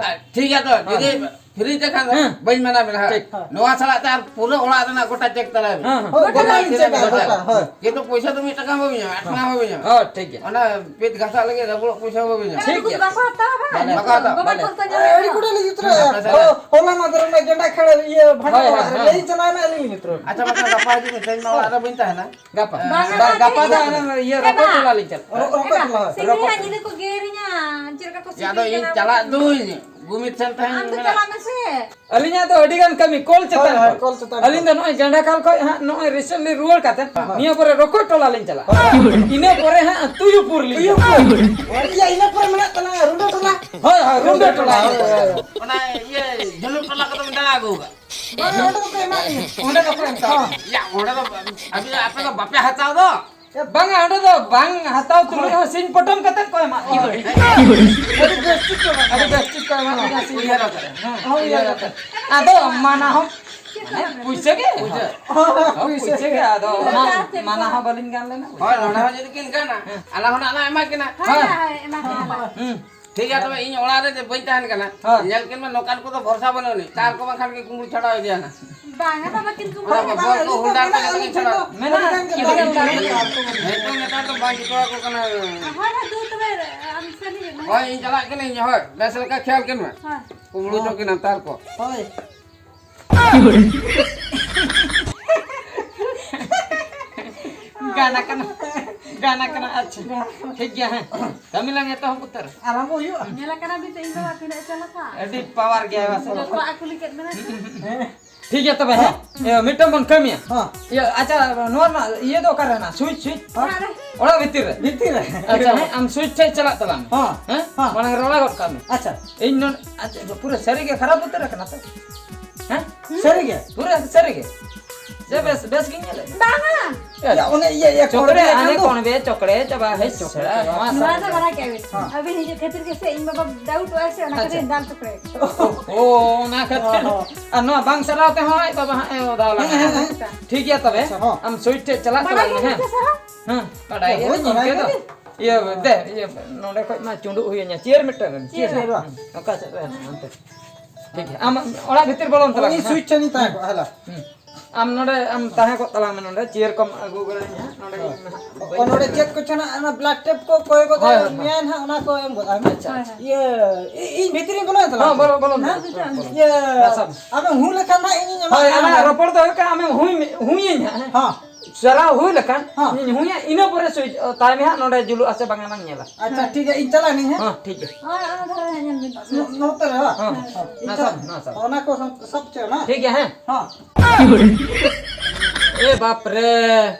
ᱴᱷᱤᱠ ᱜᱮᱭᱟ ᱛᱚ, ᱡᱩᱫᱤ free ᱛᱮ ᱠᱷᱟᱱ ᱫᱚ ᱦᱮᱸ᱾ ᱵᱟᱹᱧ ᱢᱟᱱᱟ ᱢᱮᱱᱟ ᱦᱟᱸᱜ᱾ ᱴᱷᱤᱠ᱾ ᱱᱚᱣᱟ ᱥᱟᱞᱟᱜ ᱛᱮ ᱟᱨ ᱯᱩᱨᱟᱹ ᱚᱲᱟᱜ ᱨᱮᱱᱟᱜ ᱜᱚᱴᱟ check ᱛᱟᱞᱟᱭ ᱢᱮ᱾ ᱦᱮᱸ, ᱦᱮᱸ᱾ ᱦᱳᱭ, ᱜᱚᱴᱟ ᱜᱚᱴᱟ ᱞᱤᱧ check ᱟ, ᱜᱚᱴᱟ᱾ ᱜᱚᱴᱟ, ᱦᱳᱭ᱾ ᱠᱤᱱᱛᱩ ᱯᱚᱭᱥᱟ ᱫᱚ ᱢᱤᱫ ᱴᱟᱠᱟ ᱦᱚᱸ ᱵᱟᱹᱵᱤᱱ ᱧᱟᱢᱟ, ᱟᱴᱷᱟᱱᱟ ᱦᱚᱸ ᱵᱟᱹᱵᱤᱱ ᱧᱟᱢᱟ᱾ ᱦᱳᱭ, ᱴᱷᱤᱠ ᱜᱮᱭᱟ᱾ ᱚᱱᱟ ᱯᱮᱴ ᱜᱷᱟᱥᱟᱜ ᱞᱟᱹᱜᱤᱫ ᱨᱟᱵᱚᱲᱚᱜ ᱯᱚᱭᱥᱟ ᱦᱚᱸ ᱵᱟᱹᱵᱤᱱ ᱧᱟᱢᱟ᱾ ᱴᱷᱤᱠ ᱜᱮᱭᱟ᱾ ᱵᱟᱠᱚ ᱦᱟᱛᱟᱣᱟ ᱵᱟᱝ? ᱵᱟᱞᱮ ᱵᱟᱠᱚ ᱦᱟᱛᱟᱣᱟ, ᱵᱟᱞᱮ ᱦᱟᱛᱟᱣᱟ᱾ ᱟᱹᱰᱤ ᱠᱚᱴᱟ ᱞᱤᱧ ᱩᱛᱨᱟᱹ᱾ ᱦᱮᱸ, ᱦᱳ-, ᱦᱚᱞᱟ ᱢᱟᱫᱷᱮᱨ ᱨᱮᱱᱟᱜ ᱜᱮᱸᱰᱟ ᱠᱷᱟᱲ ᱤᱭᱟᱹ ᱵᱷᱟᱸᱰᱟᱱ ᱦᱳᱭ, ᱦᱳᱭ, ᱚᱲᱟᱜ ᱨᱮ ᱦᱳᱭ᱾ ᱞᱟᱹᱭ ᱪᱟᱞᱟᱣ ᱮᱱᱟ ᱟᱹᱞᱤᱧ ᱞᱤᱧ ᱩᱛᱨᱟᱹ᱾ ᱟᱪᱪᱷᱟ, ᱵᱟᱠᱷᱟᱱ ᱜᱟᱯᱟ ᱦᱤᱡᱩᱜ ᱢᱮ, ᱛᱮᱦᱮᱧ ᱢᱟ ᱚᱲᱟᱜ ᱨᱮ ᱵᱟᱹᱧ ᱛᱟᱦᱮᱱᱟ᱾ ᱜᱟᱯᱟ᱾ ᱵᱟᱝᱟ, ᱵᱟ-, ᱵᱟᱝᱟ, ᱜᱟᱯᱟ ᱫᱚ ᱴᱷᱤᱠ ᱦᱟᱱᱮ ᱤᱭᱟᱹ ᱜᱮᱭᱟ᱾ ᱨᱚᱠᱚᱡ ᱛᱚᱞᱟ ᱞᱤᱧ ᱪᱟᱞᱟᱜᱼᱟ᱾ ᱨᱚ-, ᱨᱚᱠᱚᱡ ᱛᱚᱞᱟ᱾ ᱥᱤᱧ ᱨᱚᱠᱚᱡ᱾ ᱦᱟᱸᱜ ᱧᱤᱫᱟᱹ ᱠᱚ ᱜᱮᱨᱤᱧᱟ, ᱪᱮᱫ ᱞᱮᱠᱟ ᱠᱚ ᱭᱟ, ᱟᱫᱚ ᱥᱤᱵᱤᱞ ᱤᱧ ᱠᱟᱱᱟ᱾ ᱪᱟᱞᱟᱜ ᱫᱩᱧ, ᱜᱩᱢᱤᱫ ᱴᱷᱮᱱ ᱛᱟᱦᱮᱱ ᱟᱢ ᱫᱚ ᱢᱮᱱᱟᱜ᱾ ᱪᱟᱞᱟᱜ ᱢᱮᱥᱮ᱾ ᱟᱹᱞᱤᱧᱟᱜ ᱫᱚ ᱟᱹᱰᱤ ᱜᱟᱱ ᱠᱟᱹᱢᱤ, ᱠᱚᱞ ᱪᱮᱛᱟᱱ ᱦᱳᱭ, ᱦᱳᱭ, ᱠᱚᱞ᱾ ᱠᱚᱞ ᱪᱮᱛᱟᱱ ᱟᱹᱞᱤᱧ ᱠᱚᱞ᱾ ᱫᱚ ᱱᱚᱜᱼᱚᱭ ᱜᱟᱸᱰᱟ ᱠᱷᱟᱞ ᱠᱷᱚᱡ ᱦᱟᱸᱜ ᱱᱚᱜᱼᱚᱭ recently ᱨᱩᱣᱟᱹᱲ ᱠᱟᱛᱮ, ᱦᱳᱭ᱾ ᱱᱤᱭᱟᱹ ᱯᱚᱨᱮ ᱨᱚᱠᱚᱡ ᱴᱚᱞᱟ ᱞᱤᱧ ᱪᱟᱞᱟᱜᱼᱟ᱾ ᱦᱳᱭ᱾ ᱤᱱᱟᱹ ᱯᱚᱨᱮ ᱦᱟᱸᱜ ᱛᱩᱭᱩ ᱯᱩᱨ ᱞᱤᱧ ᱛᱩᱭᱩ ᱪᱟᱞᱟᱜᱼᱟ᱾ ᱯᱩᱨ᱾ ᱦᱳᱭ, ᱤᱭᱟᱹ, ᱤᱱᱟᱹ ᱯᱚᱨᱮ ᱢᱮᱱᱟᱜ ᱛᱟᱞᱟᱝᱟ ᱨᱩᱸᱰᱟᱹ ᱴᱚᱞᱟ᱾ ᱦᱳᱭ, ᱦᱳᱭ, ᱨᱩᱸᱰᱟᱹ ᱴᱚᱞᱟ᱾ ᱦᱳᱭ, ᱦᱳᱭ᱾ ᱚᱱᱟ ᱤᱭᱟᱹ ᱡᱷᱟᱹᱞᱩ ᱴᱚᱞᱟ ᱠᱚᱫᱚ ᱵᱮᱱ ᱫᱟᱬᱟ ᱟᱹᱜᱩ ᱟᱠᱟᱫ? ᱵᱟᱝ, ᱚᱸᱰᱮ ᱫᱚᱠᱚ ᱮᱢᱟᱜ ᱞᱤᱧᱟ᱾ ᱚᱸᱰᱮ ᱫᱚᱠᱚ ᱮᱢ ᱠᱟᱣᱟ᱾ ᱭᱟ, ᱚᱸᱰᱮ ᱫᱚ ᱟᱹᱵᱤᱱ, ᱟᱯᱮ ᱫᱚ ᱵᱟᱯᱮ ᱦᱟᱛᱟᱣ ᱫᱚ᱾ ᱵᱟᱝᱟ, ᱚᱸᱰᱮ ᱫᱚ ᱵᱟᱝ ᱦᱟᱛᱟᱣ ᱛᱩᱞᱩᱡ ᱦᱚᱸ ᱥᱤᱧ ᱯᱚᱴᱚᱢ ᱠᱟᱛᱮ ᱠᱚ ᱮᱢᱟ᱾ ᱟᱹᱰᱤ ᱵᱮᱥ ᱴᱷᱤᱠ ᱠᱚ ᱮᱢᱟ᱾ ᱟᱹᱰᱤ ᱵᱮᱥ ᱴᱷᱤᱠ ᱠᱚ ᱮᱢᱟ᱾ ᱦᱮᱸ, ᱩᱭᱦᱟᱹᱨ ᱟᱠᱟᱫᱟ᱾ ᱦᱮᱸ, ᱩᱭᱦᱟᱹᱨ ᱟᱠᱟᱫᱟ᱾ ᱟᱫᱚ ᱢᱟᱱᱟ ᱦᱚᱸ, ᱢᱟᱱᱮ, ᱯᱩᱭᱥᱟᱹ ᱜᱮ᱾ ᱯᱩᱭᱥᱟᱹ᱾ ᱦᱚᱸ, ᱯᱩᱭᱥᱟᱹ ᱜᱮ, ᱟᱫᱚ ᱢᱟ-, ᱢᱟᱱᱟ ᱦᱚᱸ ᱵᱟᱹᱞᱤᱧ ᱜᱟᱱ ᱞᱮᱱᱟ᱾ ᱦᱳᱭ, ᱱᱚᱰᱮ ᱦᱚᱸ ᱡᱩᱫᱤ ᱠᱤᱱ ᱜᱟᱱᱟ, ᱦᱮᱸ᱾ ᱟᱞᱟᱝ ᱦᱚᱸ ᱱᱟᱜ ᱞᱟᱝ ᱮᱢᱟ ᱠᱤᱱᱟ᱾ ᱦᱳᱭ, ᱦᱳᱭ, ᱮᱢᱟ ᱠᱤᱱᱟ ᱞᱟᱝ᱾ ᱦᱩᱸ᱾ ᱴᱷᱤᱠ ᱜᱮᱭᱟ, ᱛᱚᱵᱮ ᱤᱧ ᱚᱲᱟᱜ ᱨᱮ ᱵᱟᱹᱧ ᱛᱟᱦᱮᱱ ᱠᱟᱱᱟ᱾ ᱦᱳᱭ᱾ ᱧᱮᱞ ᱠᱤᱱ ᱢᱮ, ᱱᱚᱝᱠᱟᱱ ᱠᱚᱫᱚ ᱵᱷᱚᱨᱥᱟ ᱵᱟᱹᱱᱩᱜ ᱟᱹᱱᱤᱡ᱾ ᱛᱟᱨ ᱠᱚ ᱵᱟᱝᱠᱷᱟᱱ ᱜᱮ ᱠᱩᱢᱵᱽᱲᱩ ᱪᱷᱟᱰᱟᱣ ᱤᱫᱤᱭᱟ ᱱᱟᱜ᱾ ᱵᱟᱝᱟ, ᱵᱟᱵᱟ ᱠᱤᱱ ᱠᱩᱢᱵᱽᱲᱩ ᱚᱱᱟ ᱪᱷᱟᱰᱟᱣ᱾ ᱵᱚᱞ ᱠᱚ ᱦᱳᱞᱰᱟᱨ ᱠᱚ ᱡᱚᱛᱚ ᱠᱤᱱ ᱪᱷᱟᱰᱟᱣ᱾ ᱢᱮᱱᱟᱜᱼᱟ, ᱤᱫᱤ ᱠᱟᱱ ᱜᱮᱭᱟ᱾ ᱱᱤᱛᱚᱜ ᱱᱮᱛᱟᱨ ᱫᱚ ᱵᱟᱝ ᱡᱩᱛᱟᱹ ᱟᱠᱚ ᱠᱟᱱᱟ᱾ ᱦᱳᱭ, ᱦᱳᱭ, ᱫᱩ ᱛᱚᱵᱮ, ᱟᱢ ᱥᱮᱱ ᱦᱤᱡᱩᱜ ᱢᱮ᱾ ᱦᱳᱭ, ᱤᱧ ᱪᱟᱞᱟᱜ ᱠᱟᱹᱱᱟᱹᱧ, ᱦᱳᱭ, ᱵᱮᱥ ᱞᱮᱠᱟ ᱠᱷᱮᱭᱟᱞ ᱠᱤᱱ ᱢᱮ᱾ ᱦᱳᱭ᱾ ᱠᱩᱢᱵᱽᱲᱩ ᱦᱚᱪᱚ ᱠᱤᱱᱟᱢ ᱛᱟᱨ ᱠᱚ᱾ ᱦᱳᱭ᱾ ᱜᱟᱱ ᱟᱠᱟᱱᱟ, ᱜᱟᱱ ᱟᱠᱟᱱᱟ᱾ ᱟᱪᱪᱷᱟ, ᱴᱷᱤᱠ ᱜᱮᱭᱟ, ᱦᱮᱸ, ᱠᱟᱹᱢᱤ ᱞᱟᱝ ᱮᱛᱚᱦᱚᱵ ᱩᱛᱟᱹᱨ᱾ ᱟᱨᱟᱢᱵᱚ ᱦᱩᱭᱩᱜᱼᱟ᱾ ᱧᱮᱞ ᱟᱠᱟᱱᱟ ᱵᱤᱱ ᱛᱚ ᱤᱧ ᱵᱟᱵᱟ ᱛᱤᱱᱟᱹᱜ ᱮ ᱪᱟᱞᱟᱠᱟ᱾ ᱟᱹᱰᱤ power ᱜᱮᱭᱟᱭ ᱵᱟᱥᱮ᱾ ᱡᱚᱛᱚᱣᱟᱜ ᱮ ᱠᱩᱞᱤ ᱠᱮᱫ ᱵᱮᱱᱟ ᱥᱮ? ᱦᱮᱸ᱾ ᱴᱷᱤᱠ ᱜᱮᱭᱟ ᱛᱚᱵᱮ, ᱦᱮᱸ? ᱦᱮᱸ᱾ ᱤᱭᱟᱹ, ᱢᱤᱫᱴᱟᱝ ᱵᱚᱱ ᱠᱟᱹᱢᱤᱭᱟ᱾ ᱦᱮᱸ᱾ ᱤᱭᱟᱹ, ᱟᱪᱪᱷᱟ, ᱱᱚᱣᱟ ᱨᱮᱱᱟᱜ ᱤᱭᱟᱹ ᱫᱚ ᱚᱠᱟᱨᱮ ᱦᱮᱱᱟᱜᱼᱟ? Switch, switch? ᱚᱲᱟᱜ ᱨᱮ᱾ ᱚᱲᱟᱜ ᱵᱷᱤᱛᱤᱨ ᱨᱮ? ᱵᱷᱤᱛᱤᱨ ᱨᱮ᱾ ᱟᱪᱪᱷᱟ, ᱦᱮᱸ, ᱟᱢ switch ᱴᱷᱮᱡ ᱪᱟᱞᱟᱜ ᱛᱟᱞᱟᱝ ᱢᱮ᱾ ᱦᱮᱸ᱾ ᱦᱮᱸ? ᱦᱮᱸ᱾ ᱢᱟᱲᱟᱝ ᱨᱚᱲᱟ ᱜᱚᱫ ᱠᱟᱜ ᱢᱮ᱾ ᱟᱪᱪᱷᱟ᱾ ᱤᱧ ᱱᱚᱰᱮ, ᱟᱪᱪᱷᱟ, ᱯᱩᱨᱟᱹ ᱥᱟᱹᱨᱤ ᱜᱮ ᱠᱷᱟᱨᱟᱯ ᱩᱛᱟᱹᱨ ᱟᱠᱟᱱᱟ ᱛᱚ? ᱦᱮᱸ? ᱥᱟᱹᱨᱤ ᱜᱮ? ᱯᱩᱨᱟᱹ ᱥᱟᱹᱨᱤ ᱜᱮ᱾ ᱥᱮ ᱵᱮᱥ, ᱵᱮᱥ ᱜᱤᱧ ᱧᱮᱞᱮᱫ? ᱵᱟᱝᱟ᱾ ᱭᱟ, ᱚᱱᱮ ᱤᱭᱟᱹ, ᱤᱭᱟᱹ, ᱪᱚᱠᱲᱮ, ᱠᱚᱲᱵᱮ ᱠᱷᱟᱱ ᱟᱱᱮ ᱫᱚ᱾ ᱠᱚᱬᱵᱮ, ᱪᱚᱠᱲᱮ ᱪᱟᱵᱟ, ᱦᱮᱸ, ᱪᱚᱠᱲᱮ ᱥᱮᱬᱟ, ᱪᱟᱵᱟ᱾ ᱱᱚᱣᱟ ᱫᱚ ᱵᱟᱲᱟᱭ ᱠᱮᱜᱼᱟ ᱵᱤᱱ᱾ ᱦᱮᱸ᱾ ᱟᱹᱵᱤᱱ ᱦᱤᱡᱩᱜ ᱠᱷᱟᱹᱛᱤᱨ ᱜᱮ ᱥᱮ ᱤᱧ ᱵᱟᱵᱟ ᱰᱟᱣᱩᱴᱚᱜᱼᱟᱭ ᱥᱮ, ᱚᱱᱟ ᱟᱪᱪᱷᱟ᱾ ᱠᱷᱟᱹᱛᱤᱨ ᱫᱟᱞ ᱪᱚᱠᱲᱮ᱾ ᱚ, ᱚᱱᱟ ᱠᱷᱟᱹᱛᱤᱨ᱾ ᱦᱚᱸ, ᱦᱚᱸ᱾ ᱟᱨ ᱱᱚᱣᱟ ᱵᱟᱝ ᱥᱟᱨᱟᱣ ᱛᱮᱦᱚᱸ ᱟᱡ ᱵᱟᱵᱟ ᱦᱟᱸᱜ ᱮ ᱚᱫᱟᱣ ᱞᱟᱝᱟ᱾ ᱦᱮᱸ, ᱦᱮᱸ, ᱦᱮᱸ᱾ ᱴᱷᱤᱠ ᱜᱮᱭᱟ ᱛᱚᱵᱮ, ᱟᱪᱪᱷᱟ, ᱦᱚᱸ᱾ ᱟᱢ ᱥᱩᱭᱤᱪ ᱴᱷᱮᱡ ᱪᱟᱞᱟᱜ ᱵᱟᱲᱟᱭ ᱛᱟᱞᱟᱝ ᱢᱮ, ᱜᱮᱭᱟ ᱦᱮᱸ᱾ ᱵᱤᱱ ᱥᱮ ᱦᱚᱸ? ᱦᱮᱸ, ᱵᱟᱰᱟᱭ ᱦᱳᱭ, ᱜᱮᱭᱟᱹᱧ ᱵᱟᱰᱟᱭ ᱤᱱᱠᱟᱹ ᱫᱚ᱾ ᱜᱮᱭᱟᱹᱧ᱾ ᱤᱭᱟᱹ, ᱫᱮ, ᱤᱭᱟᱹ, ᱱᱚᱰᱮ ᱠᱷᱚᱡ ᱢᱟ ᱪᱩᱸᱰᱩᱜ ᱦᱩᱭ ᱟᱹᱧᱟ, ᱪᱮᱭᱟᱨ ᱢᱤᱫᱴᱟᱝ ᱮᱢ, ᱪᱮᱭᱟᱨ᱾ ᱪᱮᱭᱟᱨ᱾ ᱦᱮᱸ, ᱚᱠᱟ ᱥᱮᱫ ᱨᱮ ᱦᱮᱱᱟᱜᱼᱟ? ᱚᱱᱛᱮ᱾ ᱴᱷᱤᱠ ᱜᱮᱭᱟ, ᱟᱢ ᱚᱲᱟᱜ ᱵᱷᱤᱛᱤᱨ ᱵᱚᱞᱚᱱ ᱛᱟᱞᱟᱝ ᱩᱱᱤ ᱢᱮ, ᱦᱮᱸ᱾ ᱥᱩᱭᱤᱪ ᱴᱷᱮᱱᱤᱧ ᱛᱟᱦᱮᱸ ᱠᱚᱜᱼᱟ, ᱦᱮᱞᱟ᱾ ᱦᱩᱸ᱾ ᱟᱢ ᱱᱚᱰᱮ, ᱟᱢ ᱛᱟᱦᱮᱸ ᱠᱚᱜ ᱛᱟᱞᱟᱝ ᱢᱮ ᱱᱚᱰᱮ, ᱪᱮᱭᱟᱨ ᱠᱚᱢ ᱟᱹᱜᱩ ᱜᱚᱲᱟᱧᱟ ᱦᱟᱸᱜ, ᱱᱚᱰᱮ ᱦᱳᱭ᱾ ᱤᱧ ᱱᱟᱦᱟᱜ ᱚ, ᱵᱟᱹᱧ ᱱᱚᱰᱮ ᱥᱮᱱᱚᱜᱼᱟ᱾ ᱪᱮᱫ ᱠᱚ ᱪᱚ ᱱᱟᱜ, ᱚᱱᱟ ᱵᱞᱟᱰ ᱴᱮᱯ ᱠᱚ ᱚᱠᱚᱭ ᱠᱚ ᱦᱳᱭ, ᱦᱳᱭ, ᱦᱳᱭ᱾ ᱢᱮᱭᱟᱭ ᱱᱟᱦᱟᱜ, ᱚᱱᱟ ᱠᱚ ᱮᱢ ᱜᱚᱫ ᱟᱢ᱾ ᱟᱪᱪᱷᱟ, ᱦᱳᱭ, ᱦᱳᱭ᱾ ᱤᱭᱟᱹ, ᱤ-, ᱤᱧ ᱵᱷᱤᱛᱨᱤ ᱨᱤᱧ ᱵᱚᱞᱚᱭᱮᱱ ᱛᱟᱞᱟᱝᱟ? ᱦᱚᱸ, ᱵᱚᱞᱚ, ᱵᱚᱞᱚ, ᱦᱮᱸ? ᱵᱚᱞᱚ, ᱵᱚᱞᱚ᱾ ᱤᱭᱟᱹ, ᱟᱪᱪᱷᱟ᱾ ᱟᱢᱮᱢ ᱦᱩ ᱞᱮᱠᱷᱟᱱ ᱱᱟᱦᱟᱜ ᱤᱧᱤᱧ ᱮᱢᱟᱢᱟ ᱦᱳᱭ, ᱟᱢᱟᱜ ᱟᱢᱟᱜ ᱱᱟᱢᱵᱟᱨ᱾ ᱨᱚᱯᱚᱲ ᱫᱚ ᱦᱩᱭᱩᱜ ᱠᱟᱱᱟ, ᱟᱢᱮᱢ ᱦᱩᱭ ᱢᱮ, ᱦᱩᱭᱟᱹᱧ ᱦᱟᱸᱜ, ᱦᱮᱸ? ᱦᱚᱸ᱾ ᱪᱟᱞᱟᱣ ᱦᱩᱭ ᱞᱮᱠᱷᱟᱱ, ᱦᱚᱸ᱾ ᱤᱧ ᱦᱩᱭᱟ, ᱤᱱᱟᱹ ᱯᱚᱨᱮ ᱥᱩᱭᱤᱪ, ᱚ, ᱛᱟᱭ ᱢᱮ ᱦᱟᱸᱜ, ᱱᱚᱰᱮ ᱡᱩᱞᱩᱜ ᱟᱥᱮ ᱵᱟᱝᱟ ᱞᱟᱝ ᱧᱮᱞᱟ᱾ ᱟᱪᱪᱷᱟ, ᱴᱷᱤᱠ ᱜᱮᱭᱟ, ᱤᱧ ᱪᱟᱞᱟᱜ ᱟᱹᱧ, ᱦᱮᱸ? ᱦᱚᱸ, ᱴᱷᱤᱠ ᱜᱮᱭᱟ᱾ ᱦᱳᱭ, ᱚᱱᱟ ᱫᱷᱟᱨᱮ ᱧᱮᱞ ᱵᱤᱱ᱾ ᱱᱚ-, ᱱᱚᱛᱮ ᱨᱮ, ᱵᱟᱝ? ᱦᱚᱸ, ᱦᱚᱸ, ᱤᱧ ᱱᱟᱥᱟ, ᱪᱟᱞᱟᱜ ᱟᱹᱧ᱾ ᱱᱟᱥᱟ᱾ ᱚᱱᱟ ᱠᱚ ᱥᱟᱵ, ᱥᱟᱵ ᱦᱚᱪᱚᱭ ᱢᱮ᱾ ᱴᱷᱤᱠ ᱜᱮᱭᱟ, ᱦᱮᱸ? ᱦᱚᱸ᱾ ᱮ ᱵᱟᱯ ᱨᱮ,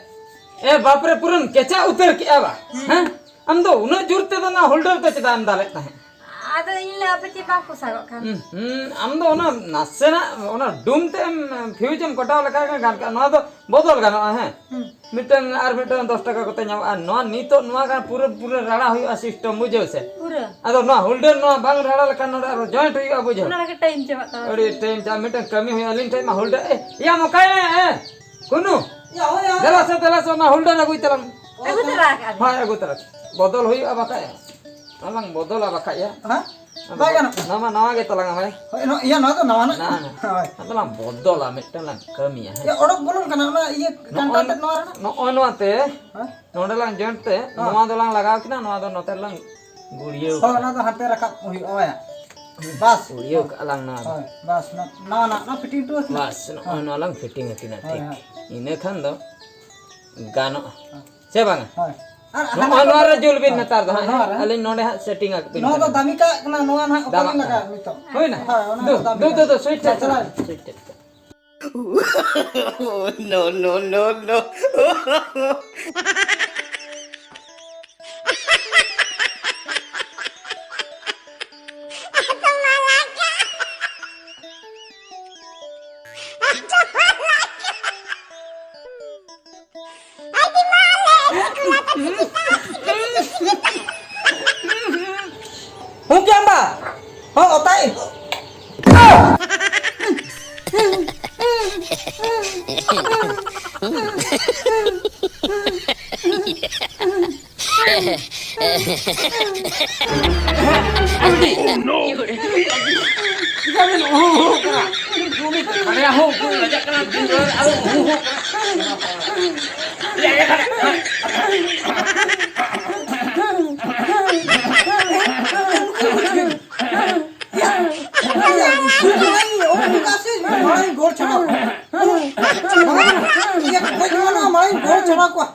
ᱮ ᱵᱟᱯ ᱨᱮ, ᱯᱩᱨᱟᱹᱢ ᱠᱮᱪᱟ ᱩᱛᱟᱹᱨ ᱠᱮᱜᱼᱟ ᱵᱟ, ᱦᱮᱸ? ᱟᱢ ᱫᱚ ᱩᱱᱟᱹᱜ ᱡᱳᱨ ᱛᱮᱫᱚ ᱚᱱᱟ ᱦᱳᱞᱰᱟᱨ ᱫᱚ ᱪᱮᱫᱟᱜ ᱮᱢ ᱫᱟᱞᱮᱫ ᱛᱟᱦᱮᱸᱫ? ᱟᱫᱚ ᱤᱧ ᱞᱟᱹᱭ ᱟᱯᱮ ᱪᱮᱫ ᱵᱟᱝ ᱯᱚᱥᱟᱜᱚᱜ ᱠᱟᱱ? ᱦᱩᱸ, ᱦᱩᱸ, ᱟᱢ ᱫᱚ ᱚᱱᱟ ᱱᱟᱥᱮᱱᱟᱜ ᱚᱱᱟ ᱰᱩᱢ ᱛᱮ ᱮᱢ, ᱯᱷᱤᱭᱩᱡᱽ ᱮᱢ ᱠᱚᱴᱟᱣ ᱞᱮᱠᱷᱟᱱ ᱜᱮ ᱜᱟᱱ ᱠᱚᱜᱼᱟ᱾ ᱱᱚᱣᱟ ᱫᱚ ᱵᱚᱫᱚᱞ ᱜᱟᱱᱚᱜᱼᱟ, ᱦᱮᱸ? ᱦᱩᱸ᱾ ᱢᱤᱫᱴᱟᱝ ᱟᱨ ᱢᱤᱫᱴᱟᱝ ᱫᱚᱥ ᱴᱟᱠᱟ ᱠᱚᱛᱮ ᱧᱟᱢᱚᱜᱼᱟ᱾ ᱱᱚᱣᱟ ᱱᱤᱛᱚᱜ ᱱᱚᱣᱟ ᱜᱟᱱ ᱯᱩᱨᱟᱹ, ᱯᱩᱨᱟᱹ ᱨᱟᱲᱟ ᱦᱩᱭᱩᱜᱼᱟ system, ᱵᱩᱡᱷᱟᱹᱣ ᱥᱮ? ᱯᱩᱨᱟᱹ᱾ ᱟᱫᱚ ᱱᱚᱣᱟ ᱦᱳᱞᱰᱟᱨ ᱱᱚᱣᱟ ᱵᱟᱝ ᱨᱟᱲᱟ ᱞᱮᱠᱷᱟᱱ ᱱᱚᱰᱮ ᱟᱨᱚ ᱡᱚᱭᱮᱱᱴ ᱦᱩᱭᱩᱜᱼᱟ, ᱵᱩᱡᱷᱟᱹᱣ? ᱚᱱᱟ ᱞᱟᱹᱜᱤᱫ ᱴᱟᱭᱤᱢ ᱪᱟᱵᱟᱜ ᱛᱟᱢᱟ᱾ ᱟᱹᱰᱤ ᱴᱟᱭᱤᱢ ᱪᱟᱵᱟᱜᱼᱟ᱾ ᱢᱤᱫᱴᱟᱝ ᱠᱟᱹᱢᱤ ᱦᱩᱭᱩᱜᱼᱟ, ᱟᱹᱞᱤᱧ ᱴᱷᱮᱱ ᱢᱟ ᱦᱳᱞᱰᱟᱨ, ᱮ, ᱭᱟ ᱢᱚᱠᱟᱭ ᱢᱮ, ᱮ, ᱠᱩᱱᱩ, ᱭᱟ, ᱦᱳᱭ, ᱭᱟ, ᱦᱳᱭ᱾ ᱫᱮᱞᱟ ᱥᱮ, ᱫᱮᱞᱟ ᱥᱮ, ᱚᱱᱟ ᱦᱳᱞᱰᱟᱨ ᱟᱹᱜᱩᱭ ᱛᱟᱞᱟᱝ᱾ ᱟᱹᱜᱩ ᱛᱚᱨᱟ ᱠᱟᱜᱼᱟ ᱵᱤᱱ᱾ ᱦᱳᱭ, ᱟᱹᱜᱩ ᱛᱚᱨᱟ᱾ ᱵᱚᱫᱚᱞ ᱦᱩᱭᱩᱜᱼᱟ ᱵᱟᱠᱷᱟᱡ᱾ ᱟᱞᱟᱝ ᱵᱚᱫᱚᱞᱟ ᱵᱟᱠᱷᱟᱡ, ᱭᱟ᱾ ᱦᱮᱸ? ᱟᱫᱚ ᱵᱟᱭ ᱜᱟᱱᱚᱜ ᱠᱟᱱᱟ᱾ ᱱᱚᱣᱟ ᱢᱟ ᱱᱟᱣᱟ ᱜᱮ ᱛᱟᱞᱟᱝᱟ, ᱵᱷᱟᱭ᱾ ᱦᱳᱭ, ᱱᱚ-, ᱤᱭᱟᱹ, ᱱᱚᱣᱟ ᱫᱚ ᱱᱟᱣᱟᱱᱟᱜ ᱱᱟ, ᱠᱟᱱᱟ᱾ ᱱᱟ᱾ ᱦᱳᱭ᱾ ᱟᱫᱚ ᱞᱟᱝ ᱵᱚᱫᱚᱞᱟ, ᱢᱤᱫᱴᱟᱝ ᱞᱟᱝ ᱠᱟᱹᱢᱤᱭᱟ, ᱦᱮᱸ᱾ ᱤᱭᱟᱹ, ᱚᱰᱚᱠ ᱵᱚᱞᱚᱱ ᱠᱟᱱᱟ, ᱚᱱᱟ ᱤᱭᱟᱹ ᱱᱚᱜᱼᱚᱭ, ᱠᱟᱱᱴᱟᱨ ᱛᱮᱫ ᱱᱚᱣᱟ ᱨᱮᱱᱟᱜ᱾ ᱱᱚᱜᱼᱚᱭ ᱱᱚᱣᱟ ᱛᱮ, ᱦᱮᱸ? ᱱᱚᱰᱮ ᱞᱟᱝ ᱡᱚᱭᱮᱱᱴ ᱛᱮ, ᱦᱮᱸ᱾ ᱱᱚᱣᱟ ᱫᱚᱞᱟᱝ ᱞᱟᱜᱟᱣ ᱠᱤᱱᱟ, ᱱᱚᱣᱟ ᱫᱚ ᱱᱚᱛᱮ ᱨᱮᱞᱟᱝ ᱜᱩᱲᱭᱟᱹᱣ ᱦᱳᱭ, ᱠᱟᱜᱼᱟ᱾ ᱚᱱᱟ ᱫᱚ ᱦᱟᱱᱛᱮ ᱨᱟᱠᱟᱵ ᱦᱩᱭᱩᱜᱼᱟ, ᱦᱳᱭ᱾ ᱵᱟᱥ᱾ ᱜᱩᱲᱭᱟᱹᱣ ᱠᱟᱜᱼᱟ ᱞᱟᱝ ᱱᱚᱣᱟ ᱫᱚ᱾ ᱦᱳᱭ, ᱵᱟᱥ, ᱱᱚ-, ᱱᱟᱣᱟᱱᱟᱜ, ᱱᱚᱣᱟ ᱯᱷᱤᱴᱤᱝ ᱦᱚᱴᱚ ᱟᱹᱠᱤᱱᱟ᱾ ᱵᱟᱥ, ᱱᱚᱜᱼᱚᱭ ᱦᱳᱭ᱾ ᱱᱚᱣᱟ ᱞᱟᱝ ᱯᱷᱤᱴᱤᱝ ᱟᱹᱠᱤᱱᱟ, ᱦᱳᱭ, ᱴᱷᱤᱠ᱾ ᱦᱳᱭ᱾ ᱤᱱᱟᱹ ᱠᱷᱟᱱ ᱫᱚ ᱜᱟᱱᱚᱜᱼᱟ᱾ ᱦᱳᱭ᱾ ᱥᱮ ᱵᱟᱝᱟ? ᱦᱳᱭ᱾ ᱟᱨ ᱱᱚᱜᱼᱚᱭ ᱦᱟᱱᱟ ᱱᱚᱣᱟ ᱨᱮ ᱡᱩᱞ ᱵᱤᱱ ᱦᱳᱭ, ᱱᱮᱛᱟᱨ ᱫᱚ ᱦᱳᱭ, ᱦᱟᱸᱜ, ᱱᱚᱣᱟ ᱦᱮᱸ? ᱨᱮ᱾ ᱟᱹᱞᱤᱧ ᱱᱚᱰᱮ ᱦᱟᱸᱜ ᱥᱮᱴᱤᱝ ᱟᱠᱚ ᱵᱤᱱ ᱱᱚᱣᱟ ᱫᱚ ᱠᱟᱱᱟ᱾ ᱫᱟᱢᱤ ᱠᱟᱜ ᱠᱟᱱᱟ, ᱱᱚᱣᱟ ᱱᱟᱦᱟᱜ ᱚᱠᱟ ᱫᱟᱢᱟᱜ ᱵᱤᱱ ᱠᱟᱱᱟ᱾ ᱞᱟᱜᱟᱣᱟ ᱱᱤᱛᱚᱜ? ᱦᱩᱭᱱᱟ? ᱦᱳᱭ, ᱚᱱᱟ ᱫᱩ, ᱫᱚ ᱫᱟᱢᱤ ᱫᱩ, ᱫᱩ, ᱠᱟᱜ᱾ ᱫᱩ, ᱥᱩᱭᱤᱪ ᱦᱳᱭ, ᱴᱷᱮᱡ ᱪᱟᱞᱟᱣ᱾ ᱪᱟᱞᱟᱣ᱾ ᱥᱩᱭᱤᱪ ᱴᱷᱮᱡ᱾ No, no, no, no. ᱦᱚᱸ, ᱚᱛᱟᱭ᱾ ᱪᱮᱫᱟᱜ ᱵᱮᱱ ᱩᱦᱩ ᱩᱦᱩ ᱠᱟᱱᱟ? ᱩᱱᱤ ᱠᱟᱲᱭᱟ ᱦᱚᱸ ᱩᱱᱠᱩ ᱞᱟᱡᱟᱜ ᱠᱟᱱᱟ, ᱫᱤᱱ ᱨᱟᱛ ᱟᱨᱚ ᱩᱦᱩ ᱩᱦᱩ ᱠᱟᱱᱟ᱾ ᱢᱟᱲᱟᱝ ᱜᱚᱲ ᱪᱷᱟᱲᱟᱣ ᱠᱚᱣᱟ᱾ ᱢᱟᱲᱟᱝ ᱜᱚᱲ ᱪᱷᱟᱲᱟᱣ ᱠᱚᱣᱟ᱾